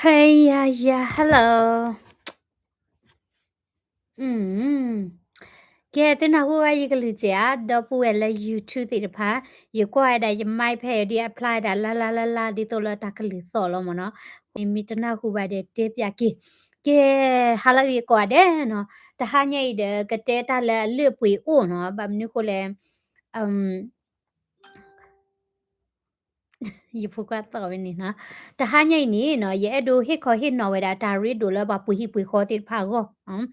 Hey, yeah, yeah, hello. ကဲ သုနၢ်ဟူဘၣ်ယကလုၢ်ကဲဧါ, ဒီပုၢ်ဝဲၢ်လၢ YouTube သ့ၣ်တဖၣ်, ယကွၢ်ဝဲဒၣ်ယ mic ဖဲအံၤဒ် apply ဒၣ်လါလါလါလါ ဒ်သိးလၢတၢ်ကလုၢ်သီၣ်လီၤမ့ၢ်နီၤ, မ့ၢ်တနၢ်ဟူဘၣ်ဒီးတဲပၠးက့ၤ, ကဲ ဟါလၢအဂ့ၤကိးဂၤဒဲးနီၤ, တဟါညါအံၤဒီး ကတဲတၢ်လၢအလုၢ်အပှ့ၤအိၣ်နီၤ, ဘၣ်မနုၤဃိလဲၣ် ယဖိခွါသီၣ်ဝဲန့ၣ်နီၤ, တဟါညါအံၤန့ၣ်နီၤ ယအဲၣ်ဒိးဟ့ၣ်ခီဟ့ၣ်နီၤဝဲဒၣ်တၢ်ရ့ဒိၣ်လၢပှၤပှ့ၤဟံၣ်ပှ့ၤဃီသ့ၣ်တဖၣ်အဂီၢ်,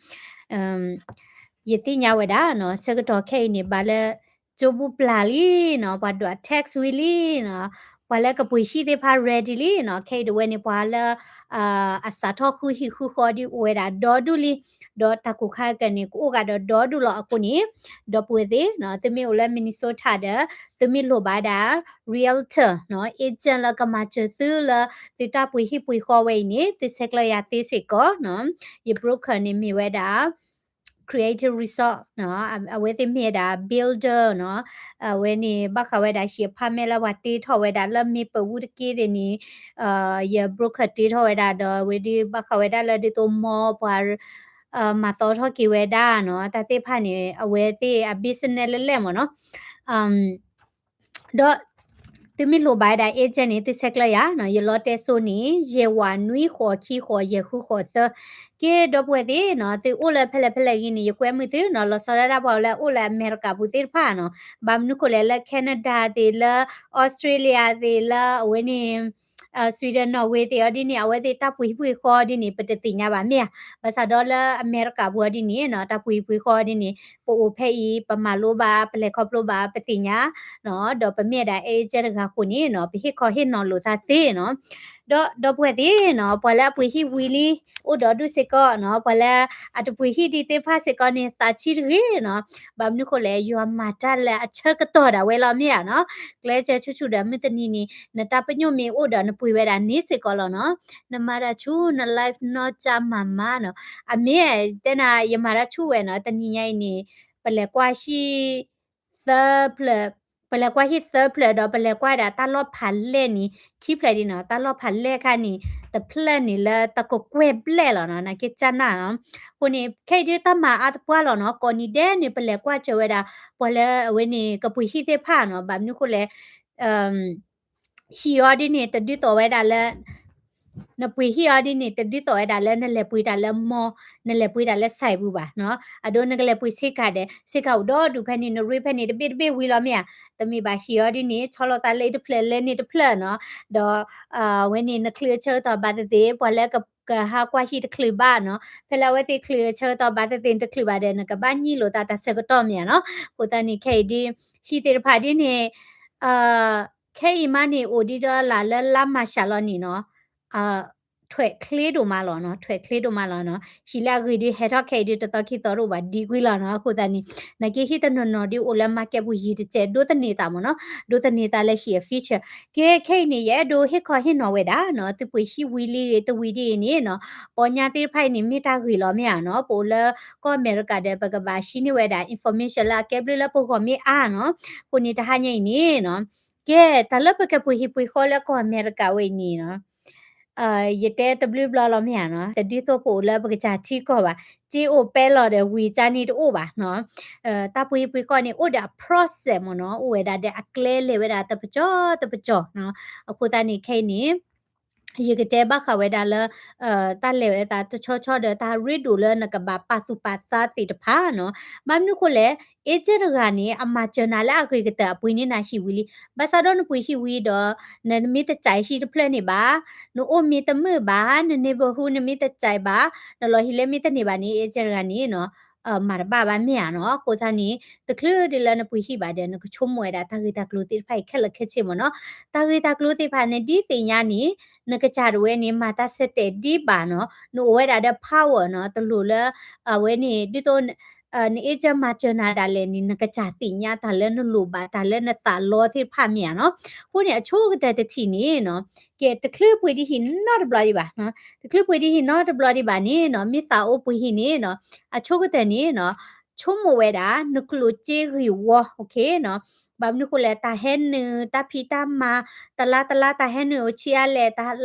ယသ့ၣ်ညါဝဲဒၣ်နီၤ ဆၢကတီၢ်ခဲအံၤန့ၣ် ဘၣ်လၢ ကၠိဘူပျၢ်လံနီၤ, ပှၤဒွး tax ဝံၤလံနီၤ, ပှၤလၢကပှ့ၤဟံၣ်သ့ၣ်တဖၣ် ready လံနီၤ, ခဲအံၤဒၣ်ဝဲန့ၣ် ပှၤလၢ အစးထီၣ်ဃုဟံၣ်ဃုဃီဒ်အိၣ်ဝဲဒၣ်ဒီဒူၣ်လံ, ဒီးတၢ်ကိၢ်ခါကၢန့ၣ် ကအိၣ်ဂၤဒီးဒီဒူၣ်လီၤအဃိန့ၣ်, ဒီပုၢ်ဝဲၢ်သ့ၣ်နီၤ သုမ့ၢ်အိၣ်လၢ Minnesota ဒီး သုမ့ၢ်လိၣ်ဘၣ်ဒၣ် realtor နီၤ agent လၢကမၤစၢၤသုလၢ သုတၢ်ပှ့ၤဟံၣ်ပှ့ၤဃီဝဲအံၤန့ၣ် သုဆဲးကျၢယၤသ့စ့ၢ်ကီးနီၤ, ယ broker န့ၣ်မ့ၢ်ဝဲဒၣ် Creative Result နီၤ, အဝဲသ့ၣ်မ့ၢ်ဝဲဒၣ် builder နီၤ, အဝဲန့ၣ်ဘၣ်ဃးဝဲဒၣ်ဟံၣ် apartment လၢပှၤတ့ထီၣ်ဝဲဒၣ်လၢမ့ၣ်ပိာ်ဝူတက့ၢ်သ့ၣ်န့ၣ်, ယ broker တ့ထီၣ်ဝဲဒၣ်ဒီး အဝဲဒၣ်ဘၣ်ဃးဝဲဒၣ်လၢဒ်သိးမီပှၤ မၤသီထီၣ်က့ၤဝဲဒၣ်နီၤ, တၢ်သ့ၣ်တဖၣ်န့ၣ် အဝဲသ့ၣ်အ business လဲၣ်လဲၣ်မ့ၢ်နီၤ, ဒီး သုမ့ၢ်လိၣ်ဘၣ်ဝဲဒၣ် agent န့ၣ် သုဆဲးကျၢယၤနီၤ, ယလီတဲစိန့ၣ် ယဲၢ်ဝးနွံဃိးခံဃိးယဲၢ်ဃုဃိးသၢ, ကဲ ဒီပုၢ်ဝဲၢ်သ့ၣ်နီၤ သုအိၣ်လၢဖဲလဲၣ်ဖဲလဲၣ်ဂ့ၤန့ၣ် ယကွဲမုာ်သုနီၤ, လီၤဆီဒၣ်တၢ်ပှၤလၢအအိၣ်လၢအမဲရကၤပူၤသ့ၣ်တဖၣ်နီၤ, ဘၣ်မနုၤဃိလဲၣ်လၢ Canada သ့ၣ်လၢ Australia သ့ၣ်လၢအဝဲန့ၣ် Sweden Norway သ့ၣ်အီၤဒ်န့ၣ် အဝဲသ့ၣ်တၢ်ပှ့ၤဟံၣ်ပှ့ၤဃီဒ်န့ၣ် ပတသ့ၣ်ညါဘၣ်မ့ၢ်ဧါ, ဘၣ်ဆၣ်ဒီးလၢအမဲရကၤပူၤအီၤဒ်န့ၣ်နီၤ တၢ်ပှ့ၤဟံၣ်ပှ့ၤဃီဒ်န့ၣ် ပအိၣ်ဖဲအံၤ ပမၤလိဘၣ် ပလဲၤခီဖျိဘၣ် ပသ့ၣ်ညါနီၤ, ဒီးပမ့ၢ်ဝဲဒၣ် agent တဂၤအဃိန့ၣ်နီၤ ပဟ့ၣ်ခီဟ့ၣ်နီၤလိာ်သးသ့နီၤ, ဒီး ဒီပုၢ်ဝဲၢ်သ့ၣ်နီၤ ပှၤလၢအပှ့ၤဟံၣ်ဝံၤလံ အိၣ်ဒီးဒူၣ်စ့ၢ်ကီးနီၤ, ပှၤလၢအတပှ့ၤဟံၣ်ဒံးသ့ၣ်တဖၣ်စ့ၢ်ကီးန့ၣ် သးဆံးတဂ့ၤနီၤ, ဘၣ်မနုၤဃိလဲၣ် ယွၤမၤတၢ်လၢအဆၢကတီၢ်ဒၣ်ဝဲလီၤမ့ၢ်ဧါနီၤ, ကျဲးစၢးဆူၣ်ဆူၣ်ဒီးမုၢ်တနံၤန့ၣ် နတၢ်ပညိၣ်မ့ၢ်အိၣ်ဒီးနပှ့ၤဝဲဒၣ်န့ၣ်စ့ၢ်ကီးလီၤနီၤ, နမၤတၢ်ဆူၣ် န life နီၢ်ကၠၢ်မၤမၤနီၤ, အမ့ၢ်တဲနၤ ယမၤတၢ်ဆူၣ်ဝဲနီၤ, တနံၤညါအံၤန့ၣ် ပလဲၤကွၢ်ဟံၣ် သၢဖျၢၣ်, ပလဲၤကွၢ်ဟံၣ်သၢဖျၢၣ်ဒီး ပလဲၤကွၢ်ဒၣ်တၢ်လီၢ်ဖးလဲၢ်န့ၣ် ခံဖျၢၣ်ဒ်နီၤ, တၢ်လီၢ်ဖးလဲၢ်ခါန့ၣ် တဖျၢၣ်န့ၣ်လၢတကကွဲၢ်ဘျဲၣ်လီၤနီၤ, နာ်က့ၤကၢ်နၢ်နီၤ, အဃိန့ၣ် ခဲအံၤဒ်တၢ်မၤအါသပှၢ်လီၤနီၤ, ကိးနံၤဒဲးန့ၣ် ပလဲၤကွၢ်စၢၤဝဲဒၣ် ပှၤလၢအဝဲန့ၣ် ကပှ့ၤဟံၣ်သ့ၣ်တဖၣ်နီၤ, ဘၣ်မနုၤဃိလဲၣ် ဟံၣ်အီၤဒ်န့ၣ် တဒုးသိးဝဲဒၣ်လၢ နပှ့ၤဟံၣ်အီၤဒ်န့ၣ် တဒုးသိးဝဲဒၣ်လၢနလဲၤပှ့ၤတၢ်လၢ mall, နလဲၤပှ့ၤတၢ်လၢ ဆိုင် ပူၤဘၣ်နီၤ, အဒိနကလဲၤပှ့ၤဆ့ကၤဒီး ဆ့ကၤအိၣ်ဒီဒူၣ်ဖဲန့ၣ် နရ့ဖဲန့ၣ် တဘ့ၣ်တဘ့ၣ်ဝံၤလီၤမ့ၢ်ဧါ, တမ့ၢ်ဘၣ်ဟံၣ်အီၤဒ်န့ၣ် ဆီလီၤသးလၢတဖျၢၣ်လၢန့ၣ်တဖျၢၣ်နီၤ, ဒီး ဝဲန့ၣ်နချုးအဆၢကတီၢ်ဘၣ်သ့ၣ်သ့ၣ် ပှၤလၢက ကဟးကွၢ်ဟံၣ်တချုးဘၣ်နီၤ, ဖဲလၢအဝဲသ့ၣ်ချုးအဆၢကတီၢ်ဘၣ်သ့ၣ်သ့ၣ်တချုးဘၣ်ဒီး နကဘၣ်ညံးလိာ်သးတၢ်ဆၢကတီၢ်မ့ၢ်ဧါနီၤ, အဃိသတးန့ၣ် ခဲအံၤဒ် ဟံၣ်သ့ၣ်တဖၣ်ဒ်န့ၣ် ခဲအံၤမးန့ၣ် အိၣ်ဒံးဒီးလၢ လါမၢ်ၡးလီၤန့ၣ်နီၤ, ထွဲးချ့ဒိၣ်မးလီၤနီၤ, ထွဲးချ့ဒိၣ်မးလီၤနီၤ, ဟံၣ်လၢအဂ့ၤဒုးဟဲထီၣ်ခဲအံၤဒုး တသီခံသီတအိၣ်ဘၣ်ဒံးကွံာ်လီၤနီၤ, အဃိသတးန့ၣ် နာ်က့ဟံၣ်တနီၤနီၤဒုးအိၣ်လၢ market ပူၤယံာ်တစဲး ဒိးသန့ၤသးမ့ၢ်နီၤ, ဒိးသန့ၤသးလၢဟံၣ်အ feature, ကဲခဲအံၤန့ၣ် ယအဲၣ်ဒိးဟ့ၣ်ခီဟ့ၣ်နီၤဝဲဒၣ်နီၤ, သုပှ့ၤဟံၣ်ဝံၤလံတဝံၤဒ်အံၤန့ၣ်နီၤ, ပီညါသ့ၣ်တဖၣ်အံၤန့ၣ် မ့ၢ်တၢ်ဂ့ၤလီၤမ့ၢ်ဧါနီၤ, ပအိၣ်လၢကီၢ်အမဲရကၤဒီး ပကဘၣ်ဟံးန့ၢ်ဝဲဒၣ် information လၢအကဲဘျုးလၢပဂီၢ်မ့ၢ်အါနီၤ, အဃိန့ၣ်တဟါညါအံၤန့ၣ်နီၤ, ကဲ တၢ်လၢပကပှ့ၤဟံၣ်ပှ့ၤဃီလၢကီၢ်အမဲရကၤဝဲအံၤန့ၣ်နီၤ, ယတဲတဘျုးဘျီလီၤမ့ၢ်ဧါနီၤ, တဒ်သိးပအိၣ်လၢပကစၢ်ထံကီၢ်ဘၣ်, စ့အိၣ်ပဲလီၤဒီးဝံၤကၢ်န့ၣ်တအိၣ်ဘၣ်နီၤ, တၢ်ပှ့ၤဟံၣ်ပှ့ၤဃီန့ၣ် အိၣ်ဒီးအ process မ့ၢ်နီၤ, အိၣ်ဝဲဒၣ်ဒီးအကျဲလဲၤဝဲဒၣ်တပစီၤတပစီၤနီၤ, အဃိသတးန့ၣ်ခဲအံၤန့ၣ် ယကတဲဘၣ်ဃးဝဲဒၣ်လၢ တၢ်လဲၤဝဲသးတဆီဆီဒီးတၢ်ရ့ဒိၣ်လၢနကဘၣ်ပာ်သူၣ်ပာ်သးသ့ၣ်တဖၣ်နီၤ, ဘၣ်မနုၤဃိလဲၣ် agent တဂၤန့ၣ် အမၤစၢၤနၤလၢအဂ့ၤကတၢၢ်အပှ့ၤန့ၢ်နၤဟံၣ်ဝံၤလံ, ဘၣ်ဆၣ်ဒီးနပှ့ၤဟံၣ်ဝံၤဒီး နမ့ၢ်တစဲးဟံၣ်တဖျၢၣ်န့ၣ်ဘၣ်, နအိၣ်မ့ၢ်တမုာ်ဘၣ်, န neighborhood နမ့ၢ်တစဲးဘၣ်, နလီၤဟံၣ်လၢမ့ၢ်တန့ၢ်ဘၣ်န့ၣ် agent တဂၤန့ၣ်နီၤ မၤတဘၣ်ဘၣ်မ့ၢ်ဧါနီၤ, အဃိသတးန့ၣ် တချုးဒ်လၢနပှ့ၤဟံၣ်ဘၣ်ဒီး နကဆိကမိၣ်ဝဲဒၣ်တၢ်ဂ့ၢ်တၢ်ကျိၤသ့ၣ်တဖၣ်အံၤခဲလၢာ်ခဲဆ့မ့ၢ်နီၤ, တၢ်ဂ့ၢ်တၢ်ကျိၤသ့ၣ်တဖၣ်နဒ်သ့ၣ်ညါန့ၣ် နကစၢ်ဒၣ်ဝဲန့ၣ် မၤတၢ်ဆၢတဲာ်ဒံးဘၣ်နီၤ, နအိၣ်ဝဲဒၣ်ဒီး power နီၤ, တလိၣ်လၢ အဝဲန့ၣ် ဒ်သိး န agent မၤစၢၤနၤဒၣ်လဲာ်န့ၣ် နကစၢ်သ့ၣ်ညါတၢ်လၢနလိၣ်ဘၣ် တၢ်လၢနသးလီသ့ၣ်တဖၣ်မ့ၢ်ဧါနီၤ, အဃိန့ၣ် အဆိကတၢၢ်တထံၣ်န့ၣ်နီၤ, ကဲ တချုးပှ့ၤဒံးဟံၣ်နီတဘျီဒံးဘၣ်, တချုးပှ့ၤဒံးဟံၣ်နီတဘျီဒံးဘၣ်န့ၣ်နီၤ, မ့ၢ်သးအိၣ်ပှ့ၤဟံၣ်န့ၣ်နီၤ, အဆိကတၢၢ်န့ၣ်နီၤ, ဆိကမိၣ်ဝဲဒၣ် နကျိၣ်စ့ဂ့ၢ်ဝီ, နီၤ, ဘၣ်မနုၤဃိလဲၣ် တၢ်ဟဲနုာ် တၢ်ဖံးတၢ်မၤ တလါတလါတၢ်ဟဲနုာ်အိၣ်ဆံးအါလဲၣ်,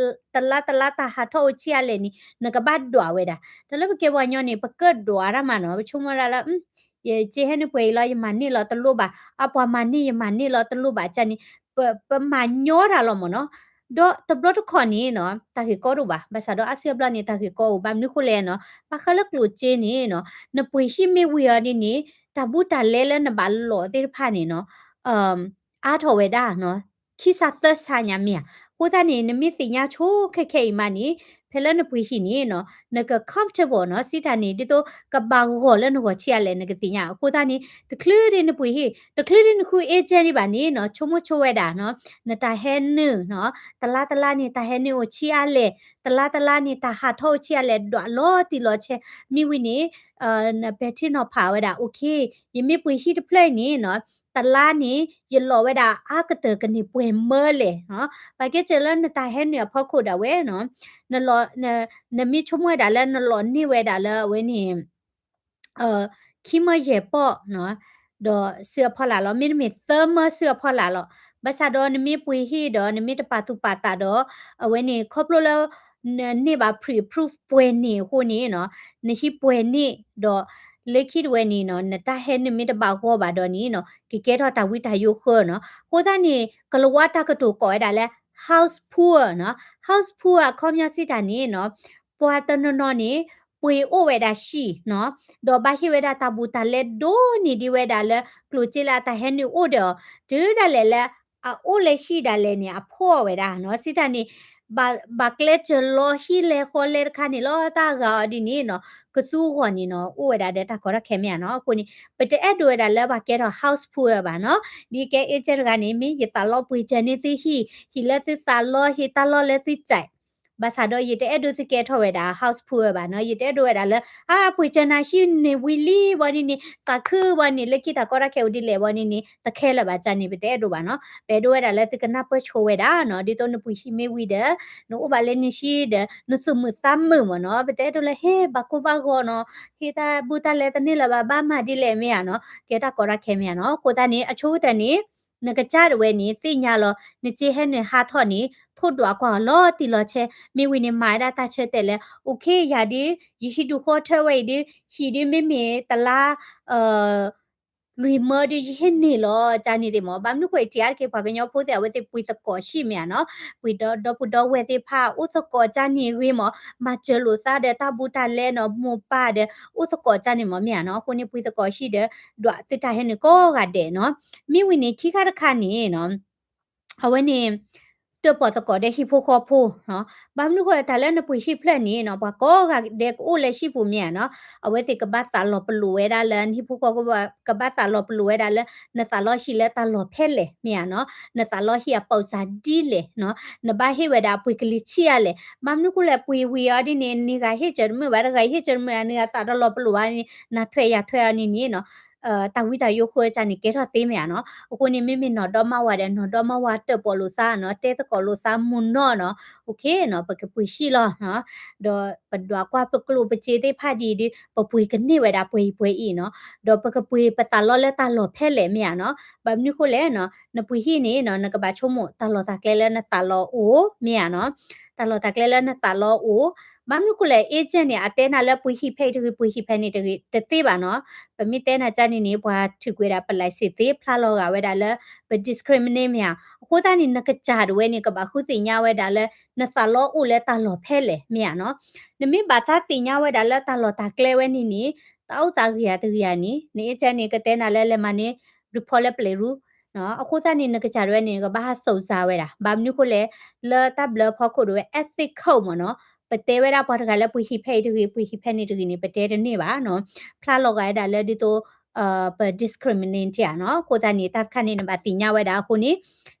တလါတလါတၢ်ဟးထီၣ်အိၣ်ဆံးအါလဲၣ်န့ၣ် နကဘၣ်ဒွးဝဲဒၣ်. တၢ်လၢပကဲပှၤကညီန့ၣ် ပကဒွးတၢ်မးနီၤ, ပဆိကမိၣ်ဒၣ်လၢ ယစ့ဟဲနုာ်ပှဲၤအံၤလီၤ ယမၤန့ၢ်လီၤတလိၣ်ဘၣ်, အပှၤမၤန့ၢ်ယမၤန့ၢ်လီၤတလိၣ်ဘၣ် ကန့ၣ် ပမၤညီတၢ်လီၤမးနီၤ. ဒီးတဘျီတခီၣ်န့ၣ်နီၤ တၢ်ဂ့ၢ်ကီဒိၣ်ဘၣ်, ဘၣ်ဆၣ်ဒီးအါစုအါဘျီန့ၣ် တၢ်ဂ့ၢ်ကီအိၣ် ဘၣ်မနုၤဃိလဲၣ်နီၤ, ဘၣ်ဃးလၢကျိၣ်စ့န့ၣ်နီၤ နပှ့ၤဟံၣ်မ့ၢ်ဝံၤအီၤဒ်န့ၣ် တၢ်ဘူးတၢ်လဲလၢနဘၣ်လိးသ့ၣ်တဖၣ်န့ၣ်နီၤ အါထီၣ်ဝဲဒၣ်နီၤ, ခံစးသၢစးညါမ့ၢ်ဧါ. အဃိသတးန့ၣ် နမ့ၢ်သ့ၣ်ညါဆိခဲခဲအံၤမးန့ၣ် ဖဲလၢနပှ့ၤဟံၣ်န့ၣ်နီၤ နက comfortable နီၤ, စံးတၢ်န့ၣ် ဒ်သိးကဘၣ်ဂီၤလၢနဂီၤဆံးအါလဲၣ် နကသ့ၣ်ညါ. အဃိသတးန့ၣ် တချုးဒ်နပှ့ၤဟံၣ် တချုးဒ်နဃု agent ဒံးဘၣ်န့ၣ်နီၤ ဆိကမိၣ်ဆိဝဲဒၣ်နီၤ နတၢ်ဟဲနုာ်နီၤ တလါတလါန့ၣ် တၢ်ဟဲနုာ်အိၣ်ဆံးအါလဲၣ်, တလါတလါန့ၣ် တၢ်ဟးထီၣ်အိၣ်ဆံးအါလဲၣ် ဒွးလီၤတံၢ်လီၤဆဲး မ့ၢ်ဝံၤန့ၣ် နပဲာ်ထံနီၤဖးဝဲဒၣ် okay ယမ့ၢ်ပှ့ၤဟံၣ်တဖျၢၣ်အံၤန့ၣ်နီၤ တလါန့ၣ် ယလိးဝဲဒၣ်အါကတၢၢ်ကန့ၢ်ပှဲၤမၢလဲၣ်နီၤ. ပှၤကဲစၢၤလၢနတၢ်ဟဲနုာ်အဖီခိၣ်ဒၣ်ဝဲနီၤ န နမ့ၢ်ဆိကမိၣ်ဝဲဒၣ်လၢနလိးန့ၢ်ဝဲဒၣ်လၢအဝဲန့ၣ် ခံမၢယဲၢ်ပီၢ်နီၤ ဒီးစုအဖီလာ်လီၤ. မ့တမ့ၢ်သၢမၢစုအဖီလာ်လီၤ. ဘၣ်ဆၣ်ဒီးနမ့ၢ်ပှ့ၤဟံၣ်ဒီး နမ့ၢ်တပာ်သူၣ်ပာ်သးဒီး အဝဲန့ၣ် ခီဖျိလၢ နန့ၢ်ဘၣ် pre-approve ပှဲၤန့ၣ်အဃိန့ၣ်နီၤ နဟံၣ်ပှဲၤန့ၣ်ဒီး လၢခံတဝဲန့ၣ်နီၤ နတၢ်ဟဲနုာ်မ့ၢ်တဘၣ်ဂီၢ်ဘၣ်ဒီးန့ၣ်နီၤ ကကဲထီၣ်တၢ်ဝံတၢ်ယိဃၢနီၤ. အဃိသတးန့ၣ် ကလၤဝါတၢ်ကတိၤကိးဝဲဒၣ်လၢ house poor နီၤ. House poor အခီပညီစံးတၢ်န့ၣ်နီၤ ပှၤတနီၤနီၤန့ၣ် ပှ့ၤအိၣ်ဝဲဒၣ်ဆံးနီၤ ဒီးဘၣ်ဟ့ၣ်ဝဲဒၣ်တၢ်ဘူးတၢ်လဲဒိၣ်န့ၢ်ဒံးဝဲဒၣ်လၢ ကျိၣ်စ့လၢအတၢ်ဟဲနုာ်အိၣ်ဒီးအီၤ တုၤဒၣ်လဲာ်လၢ အအိၣ်လၢဟံၣ်ဒၣ်လဲာ်န့ၣ် အဖှီၣ်ဝဲဒၣ်နီၤ. စံးတၢ်န့ၣ် ဘၣ်ကျဲစၢၤလီၤဟံၣ်လဲၤဃီလဲၤတခါန့ၣ်လီၤ တၢ်ဂၤအီၤဒ်န့ၣ်နီၤ ကသူဂီၢ်န့ၣ်နီၤ အိၣ်ဝဲဒၣ်ဒီးတၢ်ကီတၢ်ခဲမ့ၢ်ဧါနီၤ. အဃိန့ၣ် ပတအဲၣ်ဒိးဝဲဒၣ်လၢပှၤကဲထီၣ် house poor ဘၣ်နီၤ. ဒ်ကဲ agent တဂၤန့ၣ် မ့ၢ်ယသးလီပှ့ၤစၢၤန့ၢ်သုဟံၣ်, ဟံၣ်လၢသုသးလီ ဟ့ၣ်တၢ်လီၢ်လၢသုစဲး ဘၣ်ဆၣ်ဒီးယတအဲၣ်ဒိးသုကဲထီၣ်ဝဲဒၣ် house poor ဘၣ်နီၤ. ယတအဲၣ်ဒိးဝဲဒၣ်လၢ အါ ပှ့ၤစၢၤနၤဟံၣ်န့ၣ်ဝံၤလံဘီန့ၣ်န့ၣ် သးခုဘီန့ၣ် လၢခံတၢ်ကီတၢ်ခဲအိၣ်ဒ်လဲၣ်ဘီန့ၣ်န့ၣ် တခဲလၢာ်ဘၣ် ကန့ၣ် ပတအဲၣ်ဒိးဘၣ်နီၤ. ပအဲၣ်ဒိးဝဲဒၣ်လၢသုကနၢ်ပၢၢ်ဆိဝဲဒၣ်နီၤ. ဒ်သိးနပှ့ၤဟံၣ်မ့ၢ်ဝံၤဒီး နအိၣ်ဘၣ်လၢနဟံၣ်ဒီး နသူၣ်မုာ်သးမုာ်မ့ၢ်နီၤ. ပတအဲၣ်ဒိးလၢ ဟ့ၣ် ဘၣ်ကိၢ်ဘၣ်ဂီၤနီၤ, ဟ့ၣ်တၢ်ဘူးတၢ်လဲတန့ၢ်လၢၤဘၣ် ဘၣ်မၤဒ်လဲၣ်မ့ၢ်ဧါနီၤ. ကဲတၢ်ကီတၢ်ခဲမ့ၢ်ဧါနီၤ. အဃိသတးန့ၣ် အဆိကတၢၢ်န့ၣ် နကစၢ်ဒၣ်ဝဲန့ၣ် သ့ၣ်ညါလီၤ နစ့ဟဲနုာ်ဟးထီၣ်န့ၣ် ထိၣ်ဒွးကွၢ်အီၤလီၤတံၢ်လီၤဆဲး မ့ၢ်ဝံၤန့ၣ် မၤဝဲဒၣ်တၢ်ဆၢတဲာ်လၢ okay ယၤဒ် ယဟံၣ်ဒူၣ်ဃီထၢဝဲအံၤဒ် ဟံၣ်ဒ်မ့မ့ၢ်တလါ လွံၢ်မၢဒ်ယဟ့ၣ်န့ၢ်လီၤ ကန့ၣ်သ့ၣ်မ့ၢ်. ဘၣ်မနုၤဃိ တံၤအါတက့ၢ် ပှၤကညီဖိသ့ၣ် အဝဲသ့ၣ်ပှ့ၤသကိးဟံၣ်မ့ၢ်ဧါနီၤ. ပှ့ၤဒီပုၢ်ဒီဝဲၢ်သ့ၣ်တဖၣ် အိၣ်သကိးကန့ၣ်ဂ့ၤမ့ၢ်, မၤစၢၤလိာ်သးဒီးတၢ်ဘူးတၢ်လဲနီၤ မိၢ်ပၢ်ဒီး အိၣ်သကိးကန့ၣ်မ့ၢ် မ့ၢ်ဧါနီၤ. အဃိန့ၣ် ပှ့ၤသကိးဟံၣ်ဒီး ဒွးသုတၢ်ဟဲနုာ်ကိးဂၤဒဲးနီၤ. မ့ၢ်ဝံၤန့ၣ် ခံခါတခါန့ၣ်နီၤ အဝဲန့ၣ် တၢၣ်ပီၣ်သကိးဒီးဟံၣ်ဖိဃီဖိနီၤ. ဘၣ်မနုၤဃိ တၢ်လၢနပှ့ၤဟံၣ်ဖျၢၣ်န့ၣ်နီၤ ပှၤကိးဂၤဒဲးကအိၣ်လၢဟံၣ်ပူၤမ့ၢ်ဧါနီၤ. အဝဲသ့ၣ်ကဘၣ်သးလီၤပလိာ်ဝဲဒၣ်လၢ နဟံၣ်ဖိဃီဖိ ကဘၣ်သးလီၤပလိာ်ဝဲဒၣ်လၢ နသးလီဟံၣ်လၢတၢ်လီၢ်ဖဲလဲၣ်မ့ၢ်ဧါနီၤ. နသးလီဟံၣ်အပီၢ်စၢ်ဒ်လဲၣ်နီၤ. နဘၣ်ဟ့ၣ်ဝဲဒၣ်ပှ့ၤကလံၤဆံးအါလဲၣ်. ဘၣ်မနုၤဃိလဲၣ် ပှ့ၤဝံၤအီၤဒ်န့ၣ် နဂၤဟ့ၣ်စၢၤတမုာ်ဘၣ် တဂၤဟ့ၣ်စၢၤတမုာ် နဂၤသးတလီၤပလိာ်ဘၣ်န့ၣ် နထွဲယၤထွဲအီၤန့ၣ်န့ၣ်နီၤ တၢ်ဝံတၢ်ယိဃၢကန့ၣ် ကဲထီၣ်သ့မ့ၢ်ဧါနီၤ. အဃိန့ၣ် မ့မ့ၢ်နီၢ်ဒီမါဝၤဒီး နီၢ်ဒီမါဝၤတၢၣ်ပီၣ်လိာ်သးနီၤ တဲသကိးလိာ်သးမုၢ်နီၢ်နီၤ okay နီၤ ပကပှ့ၤဟံၣ်လီၤနီၤ. ဒီးပဒွးကွၢ်ပကျိၣ်ပစ့သ့ၣ်တဖၣ်ဒ်အံၤဒီး ပပှ့ၤကန့ၢ်ဝဲဒၣ်ပှဲၤအံၤပှဲၤအံၤနီၤ. ဒီးပကပှ့ၤပသးလီလၢတၢ်လီၢ်ဖဲလဲၣ်မ့ၢ်ဧါနီၤ. ဘၣ်မနုၤဃိလဲၣ်နီၤ နပှ့ၤဟံၣ်န့ၣ်နီၤ နကဘၣ်ဆိကမိၣ်တၢ်လီၢ်တၢ်ကျဲလၢနသးလီအိၣ်မ့ၢ်ဧါနီၤ. တၢ်လီၢ်တၢ်ကျဲလၢနသးလီအိၣ် ဘၣ်မနုၤဃိလဲၣ် agent န့ၣ် အတဲနၤလၢပှ့ၤဟံၣ်ဖဲအံၤတဂ့ၤ ပှ့ၤဟံၣ်ဖဲန့ၣ်တဂ့ၤ တသ့ဘၣ်နီၤ. ပမ့ၢ်တဲနၤကန့ၣ်န့ၣ် ပှၤထုးကွံာ်ဝဲဒၣ်ပလၢၢ်စ့ၣ်သ့ ဖျါလီၤဂာ်ဝဲဒၣ်လၢ ပ discriminate မ့ၢ်ဧါ. အဃိသတးန့ၣ် နကစၢ်ဒၣ်ဝဲန့ၣ် ကဘၣ်ဃုသ့ၣ်ညါဝဲဒၣ်လၢ နသးလီအိၣ်လၢတၢ်လီၢ်ဖဲလဲၣ်မ့ၢ်ဧါနီၤ. နမ့ၢ်ဘၣ်သးသ့ၣ်ညါဝဲဒၣ်လၢတၢ်လီၢ်တၢ်ကျဲဝဲန့ၣ်န့ၣ် တၢ်အိၣ်သးဂ့ၤဧါတဂ့ၤဧါန့ၣ် န agent န့ၣ် ကတဲနၤလၢလဲၤမၤန့ၢ် ဒုးဖီလၢပျဲၢ်ရူ အဃိသတးန့ၣ် နကစၢ်ဒၣ်ဝဲန့ၣ် နကဘၣ်ဟးစိာ်စၢ်ဝဲဒၣ် ဘၣ်မနုၤဃိလဲၣ် လၢတၢ်ဘျၢဖီခိၣ်ဒၣ်ဝဲ ethical မ့ၢ်နီၤ ပတဲဝဲဒၣ်ပှၤတဂၤလၢပှ့ၤဟံၣ်ဖဲအံၤတဂ့ၤ ပှ့ၤဟံၣ်ဖဲန့ၣ်တဂ့ၤန့ၣ် ပတဲတန့ၢ်ဘၣ်နီၤ ဖျါလီၤဂာ်ဝဲဒၣ်လၢဒ်သိး ပ discriminate ဧါနီၤ အဃိသတးန့ၣ် တၢ်တခါန့ၣ် နဘၣ်သ့ၣ်ညါဝဲဒၣ်အဃိန့ၣ်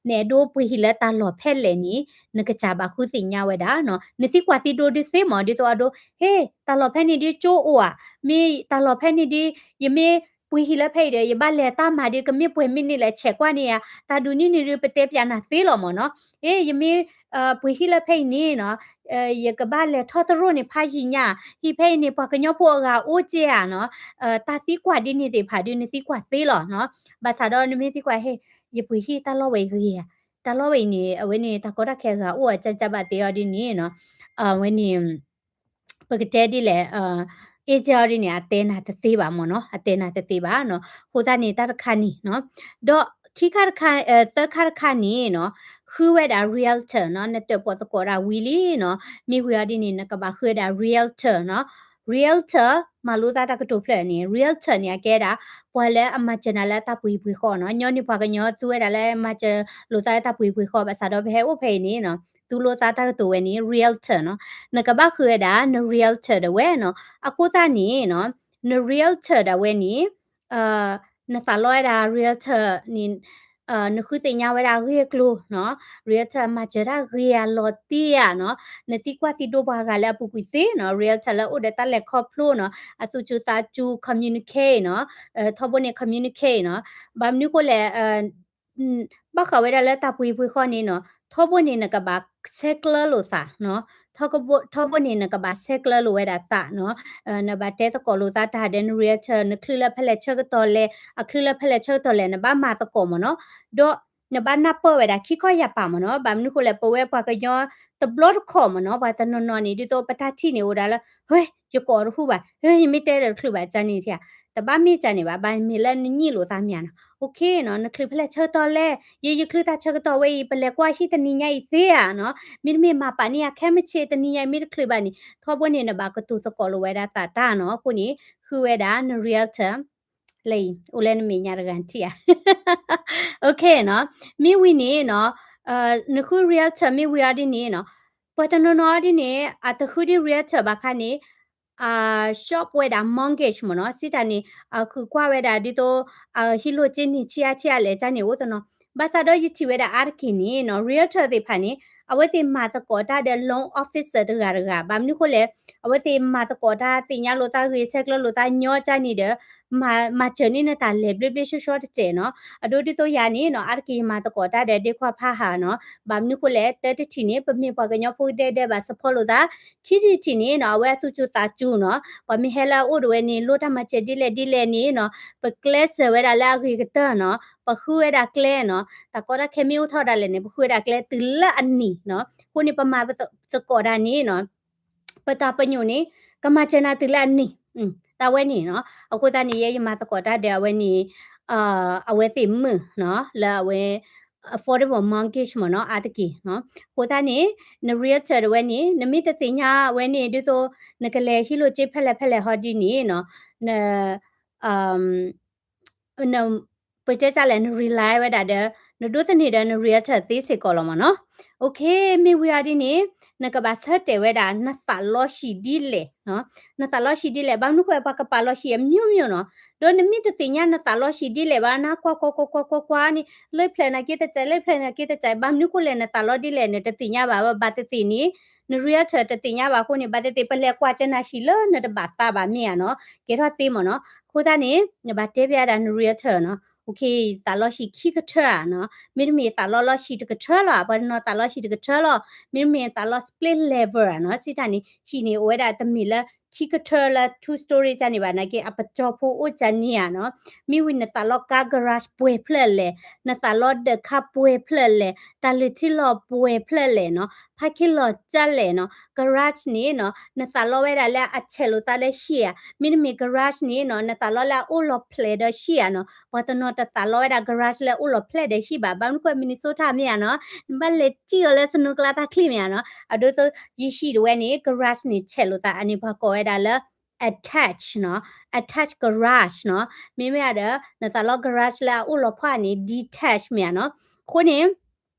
နအဲၣ်ဒိးပှ့ၤဟံၣ်လၢတၢ်လီၢ်ဖဲလဲၣ်န့ၣ် နကစၢ်ဘၣ်ဃုသ့ၣ်ညါဝဲဒၣ်နီၤ နသံကွၢ်သံဒိဒုးသ့မ့ၢ် ဒ်သိးအဒိ ဟ့ၣ် တၢ်လီၢ်ဖဲန့ၣ်ဒုးကၠိအိၣ်ဧါ မ့ၢ်တၢ်လီၢ်ဖဲန့ၣ်ဒုး ယမ့ၢ်ပှ့ၤဟံၣ်လၢဖဲအံၤဒီး ယဘၣ်လဲၤတၢ်မၤဒုး ကမ့ၢ်ပှဲၤမ့ၢ်န့ၢ်လဲၣ် ဆဲးကွၢ်န့ၢ်ယၤ တၢ်ဒုးန့ၣ်န့ၣ်ဒုး ပတဲပၠးနၤသ့လီၤမ့ၢ်နီၤ အ့ ယမ့ၢ် ပှ့ၤဟံၣ်လၢဖဲအံၤန့ၣ်နီၤ ယကဘၣ်လဲၤထီၣ်သရိာ်န့ၣ်ဖးယံာ်ညါ ဟံၣ်ဖဲအံၤန့ၣ် ပှၤကညီဖိအဂၤအိၣ်ကဲဧါနီၤ တၢ်သံကွၢ်ဒ်န့ၣ်သ့ၣ်တဖၣ်ဒုး နသံကွၢ်သ့လီၤနီၤ ဘၣ်ဆၣ်ဒီးနမ့ၢ်သံကွၢ်ဟ့ၣ် ယပှ့ၤဟံၣ်တၢ်လီၢ်ဝဲအံၤဂ့ၤဧါ, တၢ်လီၢ်ဝဲအံၤန့ၣ် အဝဲန့ၣ် တၢ်ကီတၢ်ခဲအဂၤအိၣ်အကၢကၢဘၣ်သ့အီၤဒ်န့ၣ်နီၤ, အဝဲန့ၣ် ပကတဲဒ်လဲၣ်, အ့ၣ်ကၠဲအီၤဒ်န့ၣ် အတဲနၤတသ့ဘၣ်မ့ၢ်နီၤ, အတဲနၤတသ့ဘၣ်နီၤ, အဃိသတးန့ၣ် တၢ်တခါန့ၣ်နီၤ, ဒီးခံခါတခါ, သၢခါတခါန့ၣ်နီၤ, ဃုဝဲဒၣ် realtor နီၤ, နတၢၣ်ပီၣ်သကိးဒၣ်ဝံၤလံနီၤ, မ့ၢ်ဝံၤအီၤဒ်န့ၣ် နကဘၣ်ဃုဝဲဒၣ် realtor နီၤ, realtor မၤလိသးတၢ်ကတိၤဖျၢၣ်န့ၣ် realtor န့ၣ် အကဲဒၣ် ပှၤလၢအမၤစၢၤနၤလၢတၢ်ပှ့ၤပှ့ၤဃီနီၤ, ညီနုၢ်ပှၤကညီသူဝဲဒၣ်လၢမၤစၢၤလိာ်သးလၢတၢ်ပှ့ၤပှ့ၤဃီ ဘၣ်ဆၣ်ဒီးပဟဲအိၣ်ဖဲအံၤန့ၣ်နီၤ, သူလိာ်သးတၢ်ကတိၤဝဲန့ၣ် realtor နီၤ, နကဘၣ်ဃုဝဲဒၣ် န realtor ဒၣ်ဝဲနီၤ, အဃိသတးန့ၣ်နီၤ, န realtor ဒၣ်ဝဲန့ၣ် နသးလီဝဲဒၣ် realtor န့ၣ် နဃုသ့ၣ်ညါဝဲဒၣ်အဂ့ၢ်အကျိၤနီၤ, realtor မၤစၢၤတၢ်ဂ့ၤအလီၤတံၢ်ဧါနီၤ, နသံကွၢ်သံဒိပှၤဂၤလၢအပူၤကွံာ်သ့နီၤ, realtor လၢအိၣ်ဒီးတၢ်လဲၤခီဖျိနီၤ, အသူၣ်စူၤသးစူၤ communicate နီၤ, ထီဘိန့ၣ် communicate နီၤ, ဘၣ်မနုၤဃိလဲၣ် ဘၣ်ဃးဝဲဒၣ်လၢတၢ်ပှ့ၤပှ့ၤဃီန့ၣ်နီၤ, ထီဘိန့ၣ်နကဘၣ်ဆဲးကျၢလိာ်သးနီၤ, ထီဘိန့ၣ်နကဘၣ်ဆဲးကျၢလိာ်ဝဲဒၣ်သးနီၤ, နဘၣ်တဲသကိးလိာ်သးတၢ်ဒီးန realtor နချုးလၢဖဲလဲၣ်ဆၢကတီၢ်လဲၣ်, အချုးလၢဖဲလဲၣ်ဆၢကတီၢ်လဲၣ် နဘၣ်မၤသကိးမ့ၢ်နီၤ, ဒီးနဘၣ်နၢ်ပၢၢ်ဝဲဒၣ်ခံခီယၢ်ပာ်မ့ၢ်နီၤ, ဘၣ်မနုၤဃိလဲၣ် ပဝဲပှၤကညီတဘျီတခီၣ်မ့ၢ်နီၤ, ပှၤတနီၤနီၤန့ၣ် ဒ်သိးပတၢ်ထံၣ်န့ၣ်အိၣ်ဒၣ်လၢ ဟဲ ယကိးတဟူဘၣ်, ဟဲ ယမ့ၢ်တဲဒီးတချုးဘၣ်ကန့ၣ်ထံၣ်ဧါ, တဘၣ်မ့ၢ်ကန့ၣ်ဘၣ်, ဘၣ်မ့ၢ်လၢနညံးလိာ်သးမ့ၢ်ဧါနီၤ, okay နီၤ, နချုးဖဲလဲၣ်ဆၢကတီၢ်လဲၣ်, ယဲယချုးတၢ်ဆၢကတီၢ်ဝဲအံၤ ပလဲၤကွၢ်ဟံၣ်တနံၤညါအံၤသ့ဧါနီၤ, မ့တမ့ၢ်မၤပာ်န့ၢ်ယၤခဲမုၢ်ဆ့ၣ်တနံၤညါအံၤမ့ၢ်တချုးဘၣ်န့ၣ် ထီဘိန့ၣ်နဘၣ်ကတိၤသကိးလိာ်ဝဲဒၣ်သးတၢ်နီၤ, အဃိန့ၣ် ဃုဝဲဒၣ်န realtor လၢအံၤ အိၣ်လၢနမဲာ်ညါတဂၤထံၣ်ဧါ, okay နီၤ, မ့ၢ်ဝံၤန့ၣ်နီၤ, နဃု realtor မ့ၢ်ဝံၤအီၤဒ်န့ၣ်နီၤ, ပှၤတနီၤနီၤအီၤဒ်န့ၣ် အတဃုဒ် realtor ဘၣ်ခါန့ၣ် အ shop ဝဲဒၣ် mortgage မ့ၢ်နီၤ, စံးတၢ်န့ၣ် အဃုကွၢ်ဝဲဒၣ်ဒ်သိး ဟံၣ်လိၣ်က့နံၣ်ဆံးအါဆံးအါလဲၣ် ကန့ၣ်အိၣ်တနီၤ, ဘၣ်ဆၣ်ဒီးယထံၣ်ဝဲဒၣ်အါတက့ၢ်န့ၣ်နီၤ, realtor သ့ၣ်တဖၣ်န့ၣ် အဝဲသ့ၣ်မၤသကိးတၢ်ဒီး loan officer တဂၤတဂၤ, ဘၣ်မနုၤဃိလဲၣ်, အဝဲသ့ၣ်မၤသကိးတၢ်သ့ၣ်ညါလိာ်သးဂ့ၤ ဆဲးကျၢလိာ်သးညီကန့ၣ်ဒီး မၤစၢၤန့ၢ်နတၢ်လဲၤဘျ့ဘျ့ဆှီဆှီတစဲးနီၤ, အဒိဒ်သိးယၤန့ၣ်နီၤ အါတက့ၢ်ယမၤသကိးတၢ်ဒီးဒ့ခွါဖးဟးနီၤ, ဘၣ်မနုၤဃိလဲၣ် တၢတထံၣ်န့ၣ် ပမ့ၢ်ပှၤကညီဖိကဒဲကဒဲဘၣ် support လိာ်သး, ခံထံၣ်တထံၣ်န့ၣ်နီၤ အဝဲအသူၣ်စူၤသးစူၤနီၤ, ပှၤမ့ၢ်ဟဲလၢအအိၣ်ဒၣ်ဝဲန့ၣ် လိၣ်တၢ်မၤစၢၤဒ်လဲၣ်ဒ်လဲၣ်န့ၣ်နီၤ, ပကျဲးစၢးဝဲဒၣ်လၢအဂ့ၤကတၢၢ်နီၤ, ပဃုဝဲဒၣ်ကျဲနီၤ, တၢ်ကီတၢ်ခဲမ့ၢ်အိၣ်ထီၣ်ဒၣ်လဲာ်န့ၣ် ပဃုဝဲဒၣ်ကျဲတုၤလၢအနံၤနီၤ, အဃိန့ၣ် ပမၤသကိးတၢ်န့ၣ်နီၤ ပတၢ်ပညိၣ်န့ၣ် ကမၤစၢၤနၤတုၤလၢအနံၤ, တၢ်ဝဲန့ၣ်နီၤ, အဃိသတးန့ၣ် ယဲယမၤသကိးတၢ်ဒီးအဝဲန့ၣ် အဝဲသ့ၣ်မုၣ်နီၤ လၢအဝဲ affordable mortgage မ့ၢ်နီၤ အါတက့ၢ်နီၤ, အဃိသတးန့ၣ် န realtor တဝဲန့ၣ် နမ့ၢ်တသ့ၣ်ညါဝဲန့ၣ် ဒ်သိး နကလဲၤဟံးလိာ်စ့ဖဲလဲၣ်ဖဲလဲၣ်ဟီဒ်န့ၣ်နီၤ, န န ပတဲစၢ်လဲၣ် န rely ဝဲဒၣ်ဒီး နဒိးသန့ၤဒီးန realtor သ့စ့ၢ်ကီးလီၤမ့ၢ်နီၤ, okay မ့ၢ်ဝံၤအီၤဒ်န့ၣ် နကဘၣ်ဆၢတဲာ်ဝဲဒၣ် နသးလီၤဆံးဒ်လဲၣ်, နသးလီၤဆံးဒ်လဲၣ်, ဘၣ်မနုၤဃိ ပှၤကပာ်လီၤဆံးအမျိုးမျိုးနီၤ, ဒီးနမ့ၢ်တသ့ၣ်ညါနသးလီၤဆံးဒ်လဲၣ်ဘၣ် နကွၢ်ကွၢ်ကွၢ်ကွၢ်ကွၢ်ကွၢ်န့ၣ် လၢဖျၢၣ်နာ်က့တစဲး လၢဖျၢၣ်နာ်က့တစဲး ဘၣ်မနုၤဃိလဲၣ် နသးလီၤဒ်လဲၣ် နတသ့ၣ်ညါဘၣ် ဘၣ်သ့ၣ်သ့ၣ်န့ၣ် န realtor တသ့ၣ်ညါဘၣ်အဃိန့ၣ် ဘၣ်သ့ၣ်သ့ၣ် ပလဲၤကွၢ်ကနၤဆံးလၢနတဘၣ်သးဘၣ်မ့ၢ်ဧါနီၤ, ကဲထီၣ်သ့မ့ၢ်နီၤ, အဃိသတးန့ၣ် နဘၣ်တဲပျးဒၣ်န realtor နီၤ, okay သးလီၤဆံးခံကထၢဧါနီၤ, မ့တမ့ၢ်သးလီၤလီၤဆံးတကထၢလီၤ, ပှၤတနီၤသးလီၤဆံးတကထၢလီၤ, မ့တမ့ၢ်သးလီၤ split level ဧါနီၤ, စံးတၢ်န့ၣ် ဟံၣ်န့ၣ်အိၣ်ဝဲဒၣ်တမ့ၢ်လၢခံကထၢလၢ two story ကန့ၣ်ဘၣ် နာ်က့ အပတီၢ်ဖိအိၣ်ကန့ၣ်ဧါနီၤ, မ့ၢ်ဝံၤနသးလီၤ car garage ပှဲၤဖျၢၣ်လဲၣ်, နသးလီၤဒၢးခါပှဲၤဖျၢၣ်လဲၣ်, တၢ်လုၢ်ထံလီၢ်ပှဲၤဖျၢၣ်လဲၣ်နီၤ, parking lot ကလဲၣ်နီၤ, garage န့ၣ်နီၤ နသးလီၤဝဲဒၣ်လၢအဆဲးလိာ်သးလၢဟံၣ်ဧါ, မ့တမ့ၢ် garage န့ၣ်နီၤ နသးလီၤလၢအအိၣ်လီၤဖျဲးဒီးဟံၣ်ဧါနီၤ, ပှၤတနီၤတသးလီၤဝဲဒၣ် garage လၢအအိၣ်လီၤဖျဲးဒီးဟံၣ်ဘၣ်, ဘၣ်မနုၤဃိ Minnesota မ့ၢ်ဧါနီၤ, နဘၣ်လဲၤစံၣ်အီၤလၢ snow ကျါတၢ်ချံမ့ၢ်ဧါနီၤ, အဒိသိး ယဟံၣ်တဝဲန့ၣ် garage န့ၣ် ဆဲးလိာ်သး အန့ၣ်ပှၤကိးဝဲဒၣ်လၢ attach နီၤ, attach garage နီၤ, မ့မ့ၢ်ဒီး နသးလီၤ garage လၢအအိၣ်လီၤဖှၣ်န့ၣ် detach မ့ၢ်ဧါနီၤ, အဃိန့ၣ်